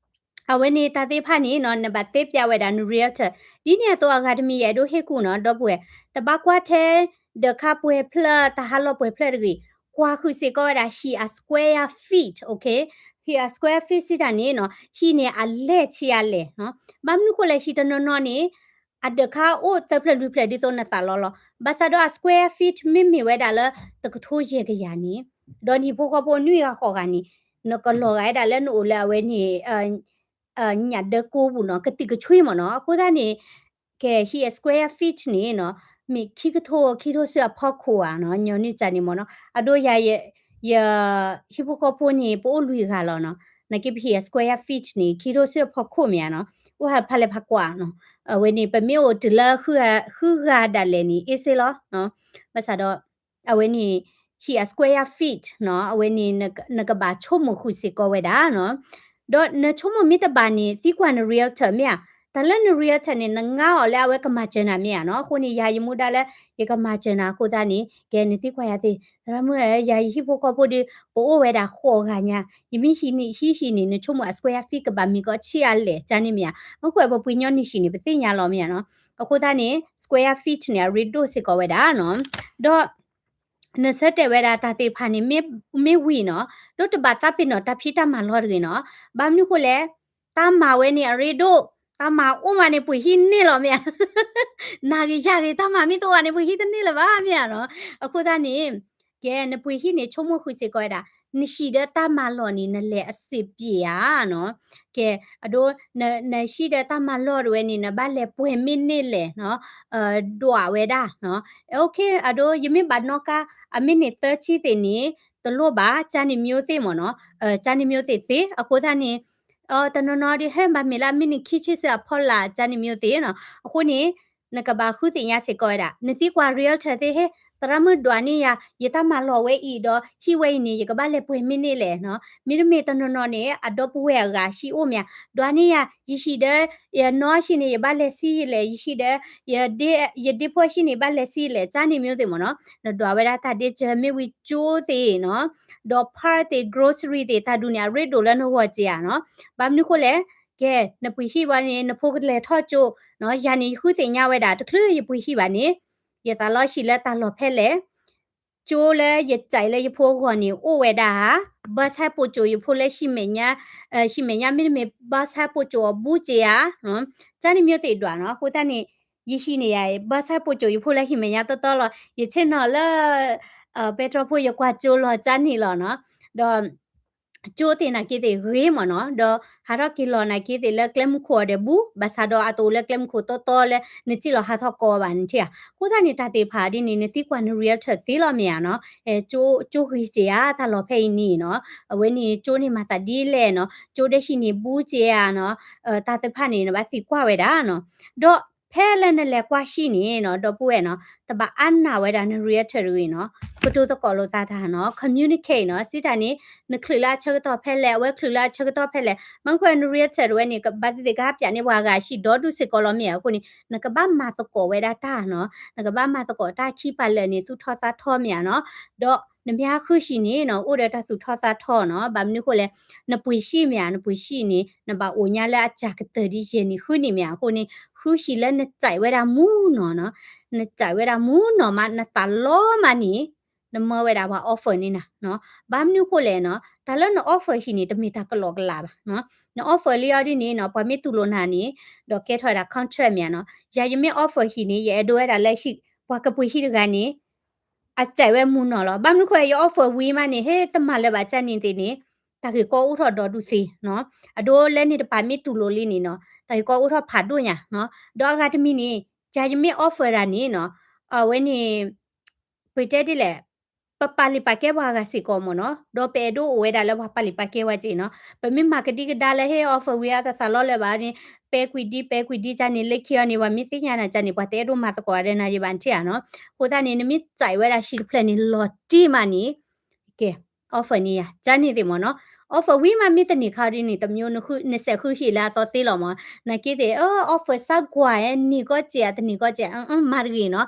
အဝဲန့ၣ်တၢ်သ့ၣ်တဖၣ်န့ၣ်နီၤ နဘၣ်တဲပျးဝဲဒၣ်န realtor, ဒ်န့ၣ်အသိးအဂၤတမံၤယအဲၣ်ဒိးဟ့ၣ်ကူၣ်နီၤ ဒီပုၢ်ဝဲၢ်, တဘၣ်ကွၢ်ထဲ ဒၢးခါပှဲၤဖျၢၣ် တၢ်ဟးလီၤပှဲၤဖျၢၣ်တဂ့ၤ, ကွၢ်ဃုာ်စ့ၢ်ကီးဝဲဒၣ် ဟံၣ်အ square feet, okay, ဟံၣ်အ square feet စံးတၢ်န့ၣ်နီၤ ဟံၣ်န့ၣ်အလဲၢ်ဆံးအါလဲၣ်နီၤ, ဘၣ်မနုၤဃိလဲၣ် ဟံၣ်တနီၤနီၤန့ၣ် အဒၢးခါအိၣ်သၢဖျၢၣ်လွံၢ်ဖျၢၣ်ဒ်သိးနသးလီၤလီၤ, ဘၣ်ဆၣ်ဒီးအ square feet မ့မ့ၢ်ဝဲဒၣ်လၢ တကထိယဲၢ်ကယၤန့ၣ်, ဒီးနဟံၣ်ဖိဃီဖိနွံဂၤဃိးဂၤန့ၣ် နကလီၤဂာ်ဝဲဒၣ်လၢနအိၣ်လၢအဝဲန့ၣ် ညၣ်ဒၢကိပူၤနီၤ ကသံၣ်ကဆွံမ့ၢ်နီၤ, အဃိသတးန့ၣ် ကဲ ဟံၣ်အ square feet န့ၣ်နီၤ မ့ၢ်ခံကထိခံကထိဆူအဖီခိၣ်ဧါနီၤ, ညီနုၢ်ကန့ၣ်မ့ၢ်နီၤ, အဒိယၤ ယဟံၣ်ဖိဃီဖိန့ၣ် ပအိၣ်လွံၢ်ဂၤလီၤနီၤ. နာ်က့ပဟံၣ်အ square feet န့ၣ် ခံထိစ့ၢ်အဖီခိၣ်မ့ၢ်ဧါနီၤ, အိၣ်ဟးဖးလဲၢ်ဖးကွၢ်နီၤ. အဝဲန့ၣ် ပမ့ၢ်အိၣ်တုၤလၢ ဃုဂၤဒၣ်လဲာ်န့ၣ် အ့စ့လီၤ. ဘၣ်ဆၣ်ဒီး အဝဲန့ၣ် ဟံၣ်အ square feet နီၤ, အဝဲန့ၣ် နကဘၣ်ဆိကမိၣ်ဃုာ်စ့ၢ်ကီးဝဲဒၣ်နီၤ. ဒီးနဆိကမိၣ်မ့ၢ်တဘၣ်န့ၣ် သံကွၢ်န realtor မ့ၢ်ဧါ. တၢ်လၢန realtor န့ၣ် နငါအီၤလၢအဝဲကမၤစၢၤနၤမ့ၢ်ဧါနီၤ. အဃိန့ၣ် ယၤယမူဒါလၢ ယကမၤစၢၤနၤအဃိသတးန့ၣ် ကဲနသံကွၢ်ယၤသ့ၣ်, သရၣ်မုၣ်ဧၢ, ယၤယဟံၣ်ဖိဃီဖိဒီး ပအိၣ်ဝဲဒၣ်ဃိးဂၤညါ, ယမ့ၢ်ဟံးန့ၢ်ဟံၣ်ဟံၣ်န့ၣ် နဆိကမိၣ်အ square feet ကဘၣ်မ့ၢ်ကီးဆံးအါလဲၣ် ကန့ၣ်မ့ၢ်ဧါ. မ့ၢ်ကွၢ်ပပှ့ၤညီနုၢ်ဟံၣ်န့ၣ် ပသ့ၣ်ညါလီၤမ့ၢ်ဧါနီၤ. အဃိသတးန့ၣ် square feet န့ၣ် အရ့ဒိၣ်စ့ၢ်ကီးဝဲဒၣ်နီၤ. ဒီး နဆၢတဲာ်ဝဲဒၣ်တၢ်သ့ၣ်တဖၣ်န့ၣ် မ့ၢ်ဝံၤနီၤ, ဒီးတဘၣ်သးပ့ၤနီၣ်တၢ်ဖံးတၢ်မၤလီၤတဂ့ၤနီၤ. ဘၣ်မနုၤဃိလဲၣ်, တၢ်မၤဝဲန့ၣ်အရ့ဒိၣ်, တၢ်မၤအိၣ်မးန့ၣ် ပှ့ၤဟံၣ်န့ၢ်လီၤမ့ၢ်ဧါ. နၤဂ့ၤယၤဂ့ၤ တၢ်မၤမ့ၢ်တအိၣ်ဘၣ်န့ၣ် ပှ့ၤဟံၣ်တန့ၢ်လၢၤဘၣ်မ့ၢ်ဧါနီၤ. အဃိသတးန့ၣ် ကဲ နပှ့ၤဟံၣ်န့ၣ် ဆိကမိၣ်ဃုာ်စ့ၢ်ကီးဝဲဒၣ် နဟံၣ်ဒီးတၢ်မၤလီၢ်န့ၣ် နလဲၤအဆင်ပြေဧါနီၤ. ကဲ အဒိ နဟံၣ်ဒီးတၢ်မၤလီၢ်တဝဲန့ၣ် နဘၣ်လဲၤပှဲၤမ့ၢ်န့ၢ်လဲၣ်နီၤ, ဒွးဝဲဒၣ်နီၤ. အဒိ ယမ့ၢ်ဘၣ်နီၣ်ကါ အမ့ၢ်န့ၢ်သၢဆံသ့ၣ်န့ၣ် တလိၣ်ဘၣ် ကန့ၣ်မျိုးသ့ၣ်မ့ၢ်နီၤ, ကန့ၣ်မျိုးသ့ၣ်သ့. အဃိသတးန့ၣ် တနီၤနီၤဒီး ဟဲဘၣ်မ့ၢ်လၢအမ့ၢ်န့ၢ်ခံဆံစ့ၢ်အဖီလာ် ကန့ၣ်မျိုးသ့ၣ်နီၤ. အဃိန့ၣ် နကဘၣ်ဃုသ့ၣ်ညါစ့ၢ်ကီးဝဲဒၣ် နသံကွၢ် realtor သ့ၣ် ဟ့ သရၣ်မုၣ်ဒွးန့ၢ်ယၤ ယတၢ်မၤလီၢ်ဝဲအံၤဒီး ဟံၣ်ဝဲအံၤန့ၣ် ယကဘၣ်လဲၤပှဲၤမ့ၢ်န့ၢ်လဲၣ်နီၤ. မ့တမ့ၢ်တနီၤနီၤန့ၣ် အဒီပုၢ်ဝဲၢ်အဂၤဟံၣ်အိၣ်မ့ၢ်ဧါ, ဒွးန့ၢ်ယၤ ယဟံၣ်ဒီး ယနီၢ်ဟံၣ်န့ၣ် ယဘၣ်လဲၤဆံးယလဲၣ်, ယဟံၣ်ဒီး ယဒ့ဖိဟံၣ်န့ၣ် ဘၣ်လဲၤဆံးယလဲၣ် ကန့ၣ်မျိုးသ့ၣ်မ့ၢ်နီၤ. နဒွးဝဲဒၣ်တၢ်ဒ့စၢၤ မ့ၢ်ဝံၤကၠိသ့ၣ်နီၤ, ဒီး park သ့ၣ် grocery သ့ၣ် တၢ်ဒုးန့ၣ် အရ့ဒိၣ်လၢနဂီၢ်က့ဧါနီၤ. ဘၣ်မနုၤဃိလဲၣ်, ကဲ နပှ့ၤဟံၣ်ဘၣ်န့ၣ် နဖိကလဲၤထီၣ်ကၠိနီၤ. ယၤန့ၣ် ယဃုသ့ၣ်ညါဝဲဒၣ် တချုးယပှ့ၤဟံၣ်ဘၣ်န့ၣ် ယသးလီၤဟံၣ်လၢတၢ်လီၢ်ဖဲလဲၣ်, ကၠိလၢယစဲးလၢယဖိအဂီၢ်န့ၣ် အိၣ်ဝဲဒၣ်ဧါ, bus ဟဲပိာ်ကၠိယဖိလၢဟံၣ်မဲာ်ညါ, ဟံၣ်မဲာ်ညါ မ့တမ့ၢ် bus ဟဲပိာ်ကၠိအီၤဘူးက့ဧါ, ကန့ၣ်မျိုးသ့ၣ်ဒွးနီၤ. အဃိသတးန့ၣ် ယဟံၣ်န့ၣ်ယၤ bus ဟဲပိာ်ကၠိယဖိလၢဟံၣ်မဲာ်ညါတီတီလီၤ. ယဆ့ၣ်နီၤလၢ ပဲတြီဖိ ယကွၢ်ကၠိလီၤ ကန့ၣ်လီၤနီၤ. ဒီး ကၠိသ့ၣ်နာ်က့သ့ၣ်ဂ့ၤမ့ၢ်နီၤ, ဒီးဟးထီၣ်က့ၤလီၤနာ်က့သ့ၣ်လၢကျဲမုၢ်ခိၣ်အီၤဒီးဘူး, ဘၣ်ဆၣ်ဒီးအတအိၣ်လၢကျဲမုၢ်ခိၣ်တီတီလၢ နစံၣ်လီၤဟးထီၣ်ကီးဘၣ်န့ၣ်ဧါ. အဃိသတးန့ၣ် တၢ်သ့ၣ်တဖၣ်ဒ်န့ၣ် နသံကွၢ်န realtor သ့လီၤမ့ၢ်ဧါနီၤ. ကၠိဂ့ၤက့ဧါ တၢ်လီၢ်ဖဲအံၤန့ၣ်နီၤ, အဝဲန့ၣ်ကၠိန့ၣ်မၤသးဒ်လဲၣ်နီၤ, ကၠိဒီးဟံၣ်န့ၣ်ဘူးက့ဧါနီၤ, တၢ်သ့ၣ်တဖၣ်န့ၣ် နဘၣ်သံကွၢ်ဝဲဒၣ်နီၤ. ဒီးဖဲလၢနလဲၤကွၢ်ဟံၣ်န့ၣ်နီၤ ဒီပုၢ်ဝဲၢ်နီၤ, တဘၣ်အါနာ်ဝဲဒၣ်န realtor တဂ့ၤနီၤ, ကတိၤသကိးလိာ်သးတၢ်နီၤ, communicate နီၤ, စံးတၢ်န့ၣ် နချုးလၢအဆၢကတီၢ်ဖဲလဲၣ်, အဝဲချုးလၢအဆၢကတီၢ်ဖဲလဲၣ်, မ့ၢ်ကွၢ် န realtor တဝဲန့ၣ် ဘၣ်သ့ၣ်သ့ၣ်ကဟးပၠးန့ၢ်ပှၤဂၤဟံၣ်ဒီဒူၣ်စ့ၢ်ကီးလီၤမ့ၢ်ဧါ. အဃိန့ၣ် နကဘၣ်မၤသကိးဝဲဒၣ်တၢ်နီၤ, နကဘၣ်မၤသကိးတၢ်ခံပာ်လၢာ်န့ၣ် သူၣ်ထီၣ်သၣ်ထီမ့ၢ်ဧါနီၤ, ဒီးနမ့ၢ်ဟးဃုဟံၣ်န့ၣ်နီၤ အိၣ်ဒီးတၢ်သူၣ်ထီၣ်သၣ်ထီနီၤ, ဘၣ်မနုၤဃိလဲၣ်, နပှ့ၤဟံၣ်မ့ၢ်ဧါ, နပှ့ၤဟံၣ်န့ၣ် နဘၣ်အိၣ်ညါလၢအစှၤကတၢၢ်ဒ်ယဲၢ်နံၣ်ဃုနံၣ်မ့ၢ်ဧါ. အဃိန့ၣ် ဃုဟံၣ်လၢနစဲးဝဲဒၣ်မူနီၤနီၤ, နစဲးဝဲဒၣ်မူနီၤမး နသးလီမးန့ၣ် နမၢဝဲဒၣ်ပှၤ offer န့ၢ်နၤနီၤ. ဘၣ်မနုၤဃိလဲၣ်နီၤ, တၢ်လၢန offer ဟံၣ်န့ၣ် တမ့ၢ်တၢ်ကလီကလးဘၣ်နီၤ. န offer လံအီၤဒ်န့ၣ်နီၤ, ပှၤမ့ၢ်တူၢ်လိာ်နၤန့ၣ် ဒီးကဲထီၣ်ဝဲဒၣ် contract မ့ၢ်ဧါနီၤ. ယၤယမ့ၢ် offer ဟံၣ်န့ၣ် ယအဲၣ်ဒိးဝဲဒၣ်လၢဟံၣ် ပှၤကပှ့ၤဟံၣ်တဂၤန့ၣ် အစဲးဝဲမူနီၤလီၤ. ဘၣ်မနုၤဃိ ယ offer ဝံၤမးန့ၣ် ဟ့ၣ်တမၤလၢၤဘၣ်ကန့ၣ်သ့ၣ်န့ၣ် တၢ်ဂ့ၢ်ကီအိၣ်ထီၣ်ဒီဒူၣ်သ့နီၤ. အဒိလၢန့ၣ်တပၤမ့ၢ်တူၢ်လိာ်လံန့ၣ်နီၤ, တၢ်ဂ့ၢ်ကီအိၣ်ထီၣ်ဖးဒိၣ်ညါနီၤ. ဒီးအဂၤတမံၤန့ၣ် ယၤယမ့ၢ် offer တၢ်န့ၣ်နီၤ, အဝဲန့ၣ် ပတဲဒ်လဲၣ်, ပပာ်လုၢ်ပာ်ကဲပှၤဂၤစ့ၢ်ကီးမ့ၢ်နီၤ, ဒီးပအဲၣ်ဒိးအိၣ်ဝဲဒၣ်လၢပှၤပာ်လုၢ်ပာ်ကဲဝဲက့နီၤ. ပမ့ၢ်မၤကဒံကဒါလၢဟ့ၣ် offer ဝံၤအသးသးလီလၢၤဘၣ်န့ၣ်, ပဲကွံာ်ဒ် ပဲကွံာ်ဒ်ကန့ၣ် လၢခံအီၤန့ၣ် ပှၤမ့ၢ်သ့ၣ်ညါနၤကန့ၣ် ပှၤတအဲၣ်ဒိးမၤသကိးဒီးနၤယဘၣ်နထံၣ်ဧါနီၤ. အဃိသတးန့ၣ် နမ့ၢ်စဲးဝဲဒၣ်ဟံၣ်တဖျၢၣ်န့ၣ် လီၤတံၢ်မးန့ၣ်, ကဲ offer န့ၢ်ယၤ ကန့ၣ်သ့ၣ်မ့ၢ်နီၤ. offer ဝံၤမးမ့ၢ်တန့ၢ်ခါဒ်န့ၣ် တမံၤ နစဲးဃုဟံၣ်လၢအသီသ့လီၤမ့ၢ်, နာ်က့သ့ၣ် အ offer စးကွၢ်ဧါ န့ၢ်ကီးစဲးဧါ တန့ၢ်ကီးစဲးဧါ မၤတဂ့ၤနီၤ.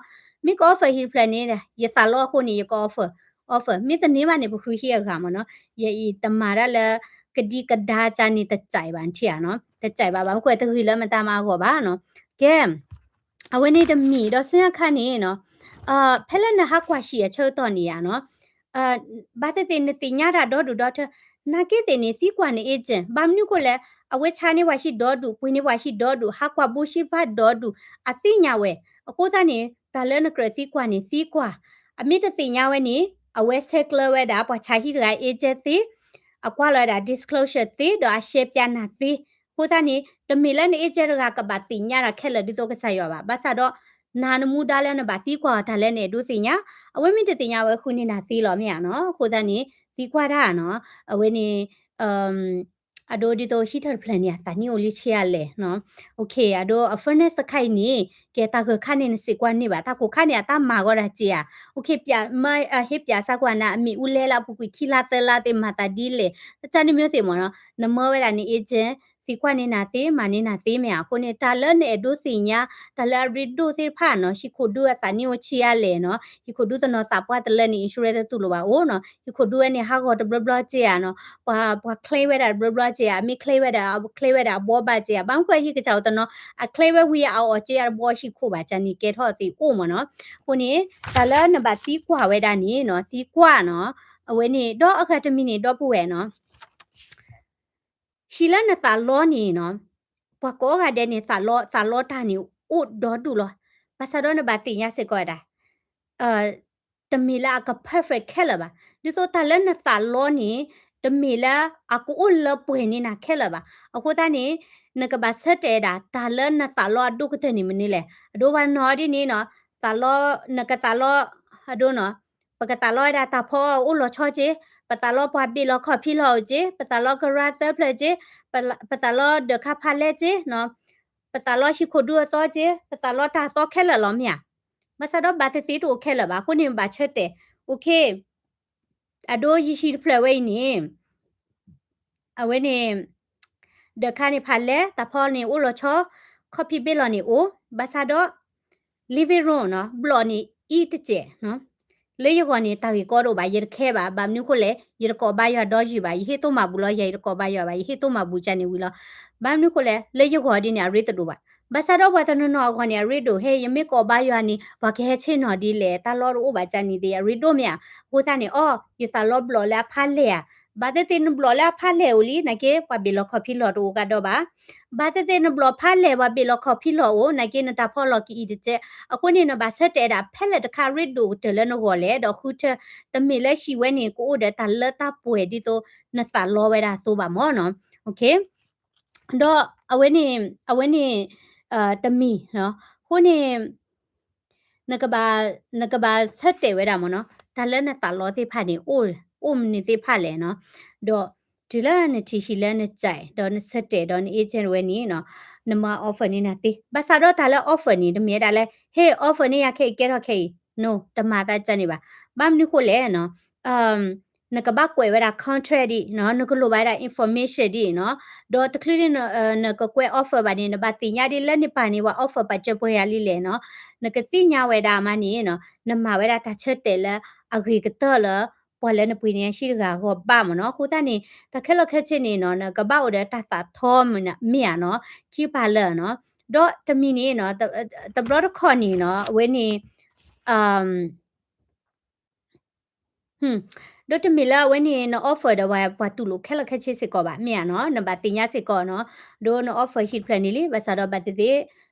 မ့ၢ်က offer ဟံၣ်တဖျၢၣ်န့ၣ် ယသးလီအဃိန့ၣ် ယက offer, offer မ့ၢ်တန့ၢ်ဘၣ်န့ၣ် ပဃုဟံၣ်အဂၤမ့ၢ်နီၤ. ယအံၤတမၤတၢ်လၢ ကဒံကဒါကန့ၣ် တစဲးဘၣ်နထံၣ်ဧါနီၤ, တစဲးဘၣ်ဘၣ် မ့ၢ်ကွၢ်တဂ့ၤလၢမတၤမၤအဂီၢ်ဘၣ်နီၤ. ကဲ အဝဲန့ၣ်တမံၤဒီးဆူညါခါန့ၣ်နီၤ, ဖဲလၢနဟးကွၢ်ဟံၣ်အဆၢကတီၢ်န့ၣ်ဧါနီၤ, ဘၣ်သ့ၣ်သ့ၣ်နသ့ၣ်ညါတၢ်ဒီဒူၣ်ဒီထၢ, နာ်က့သ့ၣ်န့ၣ် သံကွၢ်န agent, ဘၣ်မနုၤဃိလဲၣ်, အဝဲဆါန့ၢ်ပှၤဟံၣ်ဒီဒူၣ် ပှ့ၤန့ၢ်ပှၤဟံၣ်ဒီဒူၣ် ဟးကွၢ်ဘူးဆံးဖးဒီဒူၣ် အသ့ၣ်ညါဝဲ. အဃိသတးန့ၣ် တၢ်လၢနကြၢးသံကွၢ်န့ၣ် သံကွၢ်, အမ့ၢ်တသ့ၣ်ညါဝဲန့ၣ် အဝဲဆဲးကျၢဝဲဒၣ် ပှၤဆါဟံၣ်တဂၤ agent သ့, အကွၢ်လီၤဝဲဒၣ် disclosure သ့ ဒီးအရှဲပၠးနၤသ့. အဃိသတးန့ၣ် တမ့ၢ်လၢန agent တဂၤကဘၣ်သ့ၣ်ညါတၢ်ခဲလၢာ်ဒ်သိးကစၢ်ယွၤဘၣ်. ဘၣ်ဆၣ်ဒီး နၤနမူဒါလၢနဘၣ်သံကွၢ်အီၤတၢ်လၢနအဲၣ်ဒိးသ့ၣ်ညါ, အဝဲမ့ၢ်တသ့ၣ်ညါဝဲဃုန့ၢ်နၤသ့လီၤမ့ၢ်ဧါနီၤ. အဃိသတးန့ၣ် သံကွၢ်တၢ်နီၤ, အဝဲန့ၣ် အဒိဒ်သိးဟံၣ်ထၢၣ်တဖျၢၣ်န့ၣ် အသးနံၣ်အိၣ်လံဆံးအါလဲၣ်နီၤ. အဒိ အ furnace တခါအံၤန့ၣ် ကဲတၢ်ဂၢၤခါန့ၣ် နစံးကွၢ်န့ၢ်ဘၣ်, တၢ်ကိးခါန့ၣ် အတၢ်မၤဂီၢ်ဒၣ်က့ဧါ. ဟ့ၣ်ပၠးစၢ်ကွၢ်နၤ အမ့ၣ်အူလဲလၢအပူၤကွံာ်ခံလါသၢလါသ့ၣ် မၤသးဒ်လဲၣ်, တၢ်န့ၣ်မ့ၢ်သ့ၣ်မ့ၢ်နီၤ, နမၢဝဲဒၣ်န့ၣ် agent သံကွၢ်န့ၢ်နၤသ့ မၤန့ၢ်နၤသ့မ့ၢ်ဧါ. အဃိန့ၣ် တၢ်လၢနအဲၣ်ဒိးသ့ၣ်ညါ တၢ်လၢအရ့ဒိၣ်သ့ၣ်တဖၣ်နီၤ, ဟံၣ်ခိၣ်ဒူအသးနံၣ်အိၣ်ဆံးအါလဲၣ်နီၤ, ဟံၣ်ခိၣ်ဒူတနီၤသးပှၢ်တလၢန့ၣ် insurance တတူၢ်လိာ်ဘၣ်အိၣ်နီၤ, ဟံၣ်ခိၣ်ဒူဝဲန့ၣ် ဟးဂီၤတဘျီဘျီက့ဧါနီၤ, ပှၤ ပှၤ claim ဝဲဒၣ်တဘျီဘျီက့ဧါ, အမ့ၢ် claim ဝဲဒၣ် အ claim ဝဲဒၣ်အဘီဘၣ်က့ဧါ, ဘၣ်မနုၤဃိဟံၣ်ကစၢ်အိၣ်တနီၤ အ claim ဝဲဝံၤအအီၣ်က့အတဘီဟံၣ်ခိၣ်ဘၣ် ကန့ၣ်ကဲထီၣ်သ့အိၣ်မ့ၢ်နီၤ. အဃိန့ၣ် တၢ်လၢနဘၣ်သံကွၢ်ဝဲဒၣ်န့ၣ်နီၤ, သံကွၢ်နီၤ, အဝဲန့ၣ် ဒီးအဂၤတမံၤန့ၣ် ဒီပုၢ်ဝဲၢ်နီၤ ဟံၣ်လၢနသးလီန့ၣ်နီၤ, ပှၤကိးဂၤဒဲးန့ၣ် သးလီ သးလီတၢ်န့ၣ် အိၣ်ဒီဒူၣ်လီၤ. ဘၣ်ဆၣ်ဒီးနဘၣ်သ့ၣ်ညါစ့ၢ်ကီးဝဲဒၣ် တမ့ၢ်လၢအက perfect ခဲလၢာ်ဘၣ်. ဒ်သိးတၢ်လၢနသးလီန့ၣ် တမ့ၢ်လၢအကအိၣ်လၢပှဲၤန့ၢ်နၤခဲလၢာ်ဘၣ်. အဃိသတးန့ၣ် နကဘၣ်ဆၢတဲာ်ဝဲဒၣ် တၢ်လၢနသးလီအဒိၣ်ကတၢၢ်န့ၣ်မနုၤလဲၣ်. အဒိပှၤနီၤဒ်န့ၣ်နီၤ, သးလီ နကသးလီ အဒိနီၤ, ပကသးလီဝဲဒၣ်တၢ်ဖီအအိၣ်လီၤဆီက့, ပသးလီပှၤဘ့ၣ်လီၤခီၣ်ဖံးလီၤအိၣ်က့, ပသးလီကရၢသၢဖျၢၣ်က့, ပ ပသးလီဒၢးခါဖးလဲက့နီၤ, ပသးလီဟံၣ်ခိၣ်ဒူအသီက့, ပသးလီတၢ်သီခဲလၢာ်လီၤမ့ၢ်ဧါ. ဘၣ်ဆၣ်ဒီးဘၣ်သ့ၣ်သ့ၣ်တအိၣ်ခဲလၢာ်ဘၣ်. အဃိန့ၣ်ဘၣ်ဆၢတဲာ်, okay, အဒိယဟံၣ်တဖျၢၣ်ဝဲအံၤန့ၣ် အဝဲန့ၣ် ဒၢးခါန့ၣ်ဖးလဲ, တၢ်ဖီန့ၣ်အိၣ်လီၤဆီ, ခီၣ်ဖံးဘ့ၣ်လီၤန့ၣ်အိၣ်, ဘၣ်ဆၣ်ဒီး living room နီၤ, ဘျီၣ်န့ၣ်အံၤတစဲး, လၢယဂီၢ်န့ၣ် တၢ်ဂ့ၢ်ကီတအိၣ်ဘၣ်, ယတခဲဘၣ်, ဘၣ်မနုၤဃိလဲၣ်, ယတကိးဘါယွၤဒီယုၢ်ဘၣ်, ယဟ့ၣ်တိၢ်မၤဘူၣ်လီၤယၤ, ယတကိးဘါယွၤဘၣ်, ယဟ့ၣ်တိၢ်မၤဘူၣ်ကန့ၣ်ဝံၤလီၤ. ဘၣ်မနုၤဃိလဲၣ်, လၢယဂီၢ်ဒ်န့ၣ် အရ့တဒိၣ်ဘၣ်. ဘၣ်ဆၣ်ဒီးပှၤတနီၤနီၤအဂီၢ်န့ၣ် အရ့ဒိၣ်, ဟဲ ယမ့ၢ်ကိးဘါယွၤန့ၣ် ပှၤကဟဲဆ့ၣ်နီၤဒ်လဲၣ်, တၢ်လီၢ်တအိၣ်ဘၣ်ကန့ၣ်သ့ၣ် အရ့ဒိၣ်မ့ၢ်ဧါ. အဃိသတးန့ၣ် အိ, ယသးလီဘျီၣ်လၢအဖးလဲၢ်ဧါ. ဘၣ်သ့ၣ်သ့ၣ်နဘျီၣ်လၢအဖးလဲၢ်အိၣ်လံ, နာ်က့ ပှၤဘ့ၣ်လီၤခီၣ်ဖံးလီၤတအိၣ်ကဒီးဘၣ်. ဘၣ်သ့ၣ်သ့ၣ်နဘျီၣ်ဖးလဲၢ် ပှၤဘ့ၣ်လီၤခီၣ်ဖံးလီၤအိၣ်, နာ်က့ နတၢ်ဖီလီၢ်ကအံၤတစဲး. အဃိန့ၣ် နဘၣ်ဆၢတဲာ်ဝဲဒၣ် ဖဲလဲၣ်တခါရ့ဒိၣ်ကတၢၢ်လၢနဂီၢ်လဲၣ်, ဒီးဃုထၢ, တမ့ၢ်လၢဟံၣ်ဝဲန့ၣ် ကအိၣ်ဒီးတၢ်လၢတၢ်ပှဲၤဒ်သိးနသးလီဝဲဒၣ်အသိးဘၣ်မ့ၢ်နီၤ. Okay, ဒီးအဝဲန့ၣ်, အဝဲန့ၣ် တမံၤ, အဃိန့ၣ် နကဘၣ်, နကဘၣ်ဆၢတဲာ်ဝဲဒၣ်မ့ၢ်နီၤ, တၢ်လၢနသးလီသ့ၣ်တဖၣ်န့ၣ် အိၣ်မနုၤသ့ၣ်တဖၣ်လဲၣ်နီၤ. ဒီးတုၤလၢနထံၣ်ဟံၣ်လၢနစဲး, ဒီးနဆၢတဲာ်ဒီးန agent ဝဲန့ၣ်နီၤ, နမၤ offer န့ၢ်နၤသ့. ဘၣ်ဆၣ်ဒီးတၢ်လၢ offer န့ၣ် တမ့ၢ်ဝဲဒၣ်လၢ ဟ့ၣ် offer န့ၢ်ယၤခဲအံၤ ကဲထီၣ်ခဲအံၤ, no, တမၤသးကန့ၣ်ဘၣ်. ဘၣ်မနုၤဃိလဲၣ်နီၤ, နကဘၣ်ကွဲးဝဲဒၣ် contract ဒ်နီၤ, နကလိၣ်ဘၣ်ဝဲဒၣ် information ဒ်နီၤ, ဒီးတချုးဒ် နကကွဲး offer ဘၣ်န့ၣ် နဘၣ်သ့ၣ်ညါဒ်လၢန့ၣ်ပၢ်န့ၣ် ပှၤ offer ပာ်စၢၤပှဲၤယၤလံလဲၣ်နီၤ. နကသ့ၣ်ညါဝဲဒၣ်မးန့ၣ်နီၤ, နမၤဝဲဒၣ်တၢ်ဆၢတဲာ်လၢအဂ့ၤကတၢၢ်လၢ ပှၤလၢနပှ့ၤန့ၢ်အဟံၣ်တဂၤအဂီၢ်ဘၣ်မ့ၢ်နီၤ. အဃိသတးန့ၣ် တၢ်ခဲလၢာ်ခဲဆ့န့ၣ်နီၤ, နကဘၣ်အိၣ်ဒီးတၢ်သးထီမ့ၢ်ဧါနီၤ, ခံပာ်လၢာ်နီၤ. ဒီးတမံၤန့ၣ်နီၤ, တဘျီတခီၣ်န့ၣ်နီၤ, အဝဲန့ၣ် ဒီးတမ့ၢ်လၢအဝဲန့ၣ် န offer ဒီးပှၤတူၢ်လိာ်ခဲလၢာ်ခဲဆ့စ့ၢ်ကီးဘၣ်, မ့ၢ်ဧါနီၤ, နဘၣ်သ့ၣ်ညါစ့ၢ်ကီးနီၤ. ဒီးန offer ဟံၣ်တဖျၢၣ်န့ၣ်လံ, ဘၣ်ဆၣ်ဒီးဘၣ်သ့ၣ်သ့ၣ်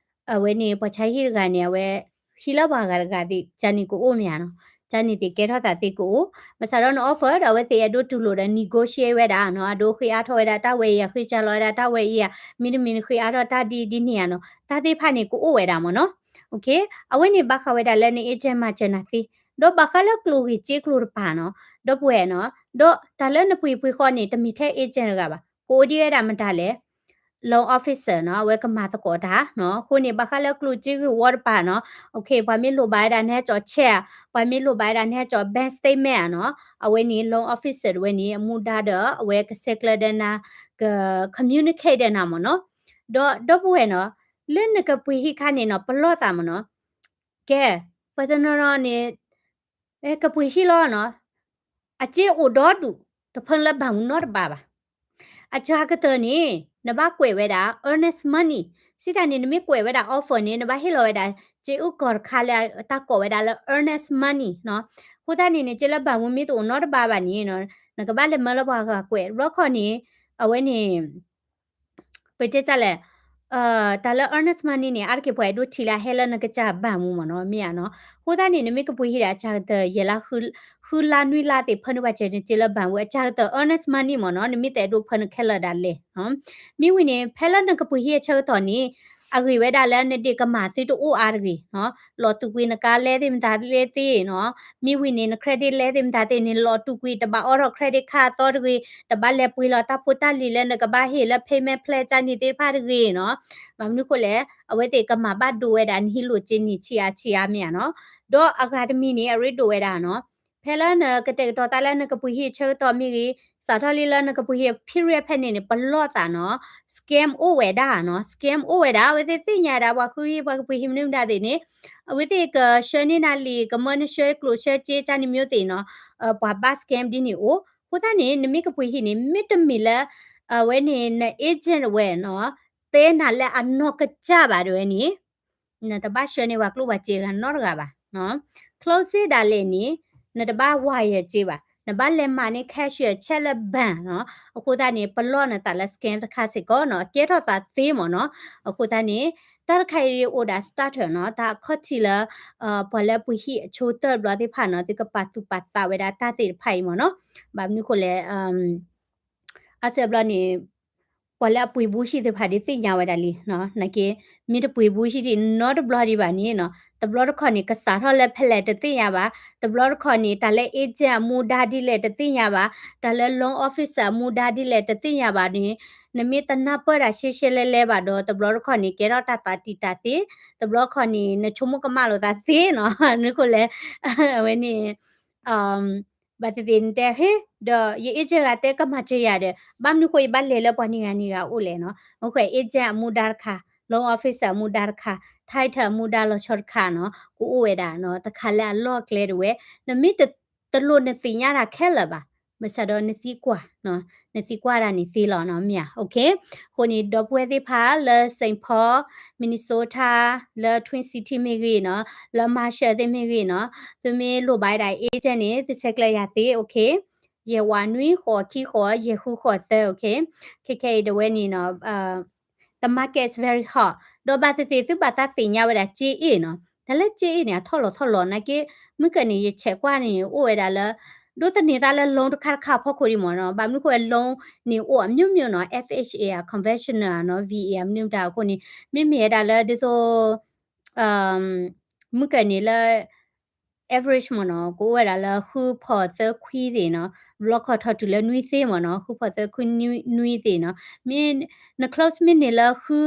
အဝဲန့ၣ် ပှၤဆါဟံၣ်တဂၤန့ၣ် အဝဲ ဟံၣ်လၢပှၤဂၤတဂၤသ့ၣ် ကန့ၣ်ကအိၣ်မ့ၢ်ဧါနီၤ, ကန့ၣ်သ့ၣ်ကဲထီၣ်သးသ့ၣ်ကအိၣ်. ဘၣ်ဆၣ်ဒီးန offer ဒီးအဝဲသ့ၣ်အဲၣ်ဒိးတူၢ်လိာ်ဒီး negotiate ဝဲဒၣ်နီၤ, အဒိဃ့အါထီၣ်ဝဲဒၣ်တၢ်ဝဲအံၤဧါ, ဃ့စှၤလီၤဝဲဒၣ်တၢ်ဝဲအံၤဧါ, မ့တမ့ၢ်ဃ့အါထီၣ်တၢ်ဒ်ဒ်န့ၣ်ဧါနီၤ, တၢ်သ့ၣ်တဖၣ်န့ၣ်ကအိၣ်ဝဲဒၣ်မ့ၢ်နီၤ. Okay, အဝဲန့ၣ်ဘၣ်ဃးဝဲဒၣ်လၢန agent မၤစၢၤနၤသ့, ဒီးဘၣ်ဃးလၢကျိၣ်ဂ့ၢ်စ့ကျိၤတပၤနီၤ, ဒီပုၢ်ဝဲၢ်နီၤ, ဒီးတၢ်လၢနပှ့ၤပှ့ၤဃီန့ၣ် တမ့ၢ်ထဲ agent တဂၤဘၣ်, ကအိၣ်ဒံးဝဲဒၣ်မတၤလဲၣ်, loan officer နီၤ, အဝဲကမၤသကိးတၢ်နီၤ. အဃိန့ၣ် ဘၣ်ဃးလၢကျိၣ်စ့ဂ့ၢ်ဝီတပၤနီၤ, okay, ပှၤမ့ၢ်လိၣ်ဘၣ်ဝဲဒၣ်နဟဲကၠီၣ် check ဧါ, ပှၤမ့ၢ်လိၣ်ဘၣ်ဝဲဒၣ်နဟဲကၠီၣ် bank statement ဧါနီၤ, အဝဲန့ၣ် loan officer တဝဲန့ၣ် အမူဒါဒီး အဝဲကဆဲးကျၢဒီးနၤ, က communicate ဒီးနၤမ့ၢ်နီၤ. ဒီးဒီပုၢ်ဝဲၢ်နီၤ, လၢနကပှ့ၤဟံၣ်ခါန့ၣ်နီၤ, ပလီၢ်သးမ့ၢ်နီၤ, ကဲ, ပှၤတနီၤနီၤန့ၣ် ကပှ့ၤဟံၣ်လီၤနီၤ, အစ့အိၣ်ဒီဒူၣ်, တဖၢနုာ်လၢဘၣ်မူနီတဘ့ၣ်ဘၣ်. အစှၤကတၢၢ်န့ၣ် နဘၣ်ကွဲးဝဲဒၣ် earnest money, စံးတၢ်န့ၣ် နမ့ၢ်ကွဲးဝဲဒၣ် offer န့ၣ် နဘၣ်ဟ့ၣ်လီၤဝဲဒၣ် စ့အုၣ်ကီၢ်တခါလၢတၢ်ကိးဝဲဒၣ်လၢ earnest money နီၤ. အဃိသတးန့ၣ်န့ၣ် စ့လၢဘၣ်မူမ့ၢ်တအိၣ်နီတဘ့ၣ်ဘၣ်န့ၣ် နကဘၣ်လဲၤမၢလၢပှၤဂၤကွဲး, တဘျီခီန့ၣ် အဝဲန့ၣ် ပတဲတၢ်လဲၣ်, တၢ်လၢ earnest money န့ၣ် အါတက့ၢ်ပှၤအဲၣ်ဒိးထံၣ်လၢအဟဲလၢနကစၢ်ဘၣ်မူမ့ၢ်နီၤ, မ့ၢ်ဧါနီၤ. အဃိသတးန့ၣ် နမ့ၢ်ကပှ့ၤဟံၣ်ဒီးအစှၤကတၢၢ် ယဲၢ်လါ ဃုလါနွံလါသ့ၣ် ဖၢနုာ်ပှၤစၢၤန့ၣ် စ့လၢဘၣ်မူ အစှၤကတၢၢ် earnest money မ့ၢ်နီၤ, နမ့ၢ်တအဲၣ်ဒိးဖၢနုာ်ခဲလၢာ်ဒၣ်လဲာ်. မ့ၢ်ဝံၤန့ၣ် ဖဲလၢနကပှ့ၤဟံၣ်အဆၢကတီၢ်န့ၣ် အဂ့ၢ်ဝဲဒၣ်လၢနဒ့ၣ်ကမၢ်သုတအိၣ်အါတဂ့ၤနီၤ, လီၤတူာ်ကွံာ်နကါလဲသ့ၣ်မတၤလဲသ့ၣ်နီၤ, မ့ၢ်ဝံၤန့ၣ် န credit လဲသ့ၣ်မတၤသ့ၣ်န့ၣ် လီၤတူာ်ကွံာ် တဘၣ်အိးထီၣ် credit card အသီတဂ့ၤ, တဘၣ်လဲၤပှ့ၤလီၤတၢ်ဖိတၢ်လံၤလၢနကဘၣ်ဟ့ၣ်လၢ payment plan ကၢ်န့ၣ်သ့ၣ်တဖၣ်တဂ့ၤနီၤ, ဘၣ်မနုၤဃိလဲၣ်, အဝဲသ့ၣ်ကမၤဘၣ်ဒိဝဲဒၣ်နဟံးလိာ်က့ၤနံၣ်ဆံးအါဆံးအါမ့ၢ်ဧါနီၤ, ဒီးအဂၤတမံၤန့ၣ် အရ့ဒိၣ်ဝဲဒၣ်နီၤ, ဖဲလၢနကတဲာ်ကတီၤသးလၢနကပှ့ၤဟံၣ်အဆၢကတီၢ်မ့ၢ်ဂ့ၤ, စးထီၣ်လံလၢနကပှ့ၤဟံၣ် period ဖဲန့ၣ်န့ၣ် ပလီၢ်သးနီၤ, scam အိၣ်ဝဲဒၣ်နီၤ, scam အိၣ်ဝဲဒၣ်, အဝဲသ့ၣ်သ့ၣ်ညါဒၣ် ပှၤဃုဟံၣ်ပှၤကပှ့ၤဟံၣ်မနုၤမတၤသ့ၣ်န့ၣ်, အဝဲသ့ၣ်ကဆှၢန့ၢ်နၤလံာ် ကမၢနဆှၢကျိာ်ဆှၢစ့ကၢ်န့ၣ်မ့ၢ်သ့ၣ်နီၤ, ပှၤဘၣ် scam ဒ်န့ၣ်အိၣ်, အဃိသတးန့ၣ် နမ့ၢ်ကပှ့ၤဟံၣ်န့ၣ် မ့တမ့ၢ်လၢ အဝဲန့ၣ် န agent ဝဲနီၤ, တဲနၤလၢအနီၢ်ကစၢ်ဘၣ်ဒ်ဝဲန့ၣ် နတဘၣ်ဆှၢန့ၢ်ပှၤကျိၣ်ပှၤစ့ဂၤနီတဂၤဘၣ်နီၤ, close ဒၣ်လဲာ်န့ၣ်, နတဘၣ် wire စ့ဘၣ်, နဘၣ်လဲၤမၤန့ၢ် cashier check လၢ bank နီၤ, အဃိသတးန့ၣ် ပလီၢ်နသးလၢ scam တခါစ့ၢ်ကီးနီၤ, အကဲထီၣ်သးသ့မ့ၢ်နီၤ, အဃိသတးန့ၣ် တၢ်တခါအံၤအိၣ်ဒၣ် starter နီၤ, တၢ်အခီၣ်ထံးလၢ ပှၤလၢအပှ့ၤဟံၣ်အဆိတၢၢ်တဘျီသ့ၣ်တဖၣ်နီၤ, သုကပာ်သူၣ်ပာ်သးဝဲဒၣ်တၢ်သ့ၣ်တဖၣ်အံၤမ့ၢ်နီၤ, ဘၣ်မနုၤဃိလဲၣ် အါစဲဘျီန့ၣ် ပှၤလၢအပှ့ၤဘူးဟံၣ်သ့ၣ်တဖၣ်ဒ်သ့ၣ်ညါဝဲဒၣ်လံနီၤ, နာ်က့ မ့ၢ်တပှ့ၤဘူးဟံၣ်ဒံးနီတဘျီဒံးဘၣ်န့ၣ်နီၤ, တဘျီတခီၣ်န့ၣ် ကစးထီၣ်လၢဖဲလဲၣ်တသ့ၣ်ညါဘၣ်, တဘျီတခီၣ်န့ၣ် တၢ်လၢ agent အမူဒါဒ်လဲၣ်တသ့ၣ်ညါဘၣ်, တၢ်လၢ loan officer အမူဒါဒ်လဲၣ်တသ့ၣ်ညါဘၣ်န့ၣ်, နမ့ၢ်တနၢ်ပၢၢ်တၢ်ရှဲရှဲလဲလဲဘၣ်ဒီး တဘျီတခီၣ်န့ၣ် ကဲထီၣ်တၢ်သးတံာ်တာ်သ့, တဘျီတခီၣ်န့ၣ် နဆိကမိၣ်ကမၣ်လိာ်သးသ့နီၤ, မနုၤဃိလဲၣ်, အဝဲန့ၣ် ဘၣ်သ့ၣ်သ့ၣ်နတဲဟ့ၣ်, ဒီးယ agent ဂၤတဲကမၤစၢၤယၤဒီး ဘၣ်မနုၤဃိယဘၣ်လဲၤလၢပှၤနံၤဂၤနံၤဂၤအိၣ်လဲၣ်နီၤ, မ့ၢ်ဃဲ agent အမူဒါတခါ, loan officer အမူဒါတခါ, title အမူဒါလီၤဆီတခါနီၤ, ကအိၣ်ဝဲဒၣ်နီၤ, တခါလၢအလီၢ်ကျဲဒၣ်ဝဲ, နမ့ၢ်တလိၣ်နသ့ၣ်ညါတၢ်ခဲလၢာ်ဘၣ်, ဘၣ်ဆၣ်ဒီးနသံကွၢ်, နသံကွၢ်ဒၣ်န့ၣ်သ့လီၤနီၤ, မ့ၢ်ဧါ, အဃိန့ၣ် ဒီပုၢ်ဝဲၢ်သ့ၣ်တဖၣ်လၢ Saint Paul, Minnesota, လၢ Twin City မ့ၢ်ဂ့ၤနီၤ, လၢ Marshall သ့ၣ်မ့ၢ်ဂ့ၤနီၤ, သုမ့ၢ်လိၣ်ဘၣ်ဝဲဒၣ် agent န့ၣ် သုဆဲးကျၢယၤသ့, okay, ယဲၢ်ဝးနွံဃိးခံဃိး ယဲၢ်ဃုဃိးသၢ, okay, ခဲခဲအံၤဒၣ်ဝဲန့ၣ်နီၤ, the market is very hot, ဒီးဘၣ်သ့ၣ်သ့ၣ်သုဘၣ်သးသ့ၣ်ညါဝဲဒၣ်စ့အ့ၣ်နီၤ, တၢ်လၢစ့အ့ၣ်န့ၣ် အထီၣ်လီၤထီၣ်လီၤ နာ်က့, မုၢ်ကၢၢ်န့ၣ် ယဆဲးကွၢ်န့ၣ် အိၣ်ဝဲဒၣ်လၢ ဒိးသန့ၤသးလၢ loan တခါတခါအဖီခိၣ်ဒံးမ့ၢ်နီၤ, ဘၣ်မနုၤဃိ loan န့ၣ်အိၣ်အမျိုးမျိုးနီၤ, FHA ဧါ, conventional ဧါနီၤ, VA ဧါ, မနုၤမတၤအဃိန့ၣ်, မ့မ့ၢ်ဝဲဒၣ်လၢဒ်သိး မုၢ်ကၢၢ်န့ၣ်လၢ average မ့ၢ်နီၤ, ကအိၣ်ဝဲဒၣ်လၢဃုဖီၣ်သၢခွံသ့ၣ်နီၤ, ဘျီခီၣ်ထီၣ်တုၤလၢနွံသ့ၣ်မ့ၢ်နီၤ, ဃုဖီၣ်သၢခွံနွံသ့ၣ်နီၤ, မ့ၢ်န close မ့ၢ်န့ၢ်လၢဃု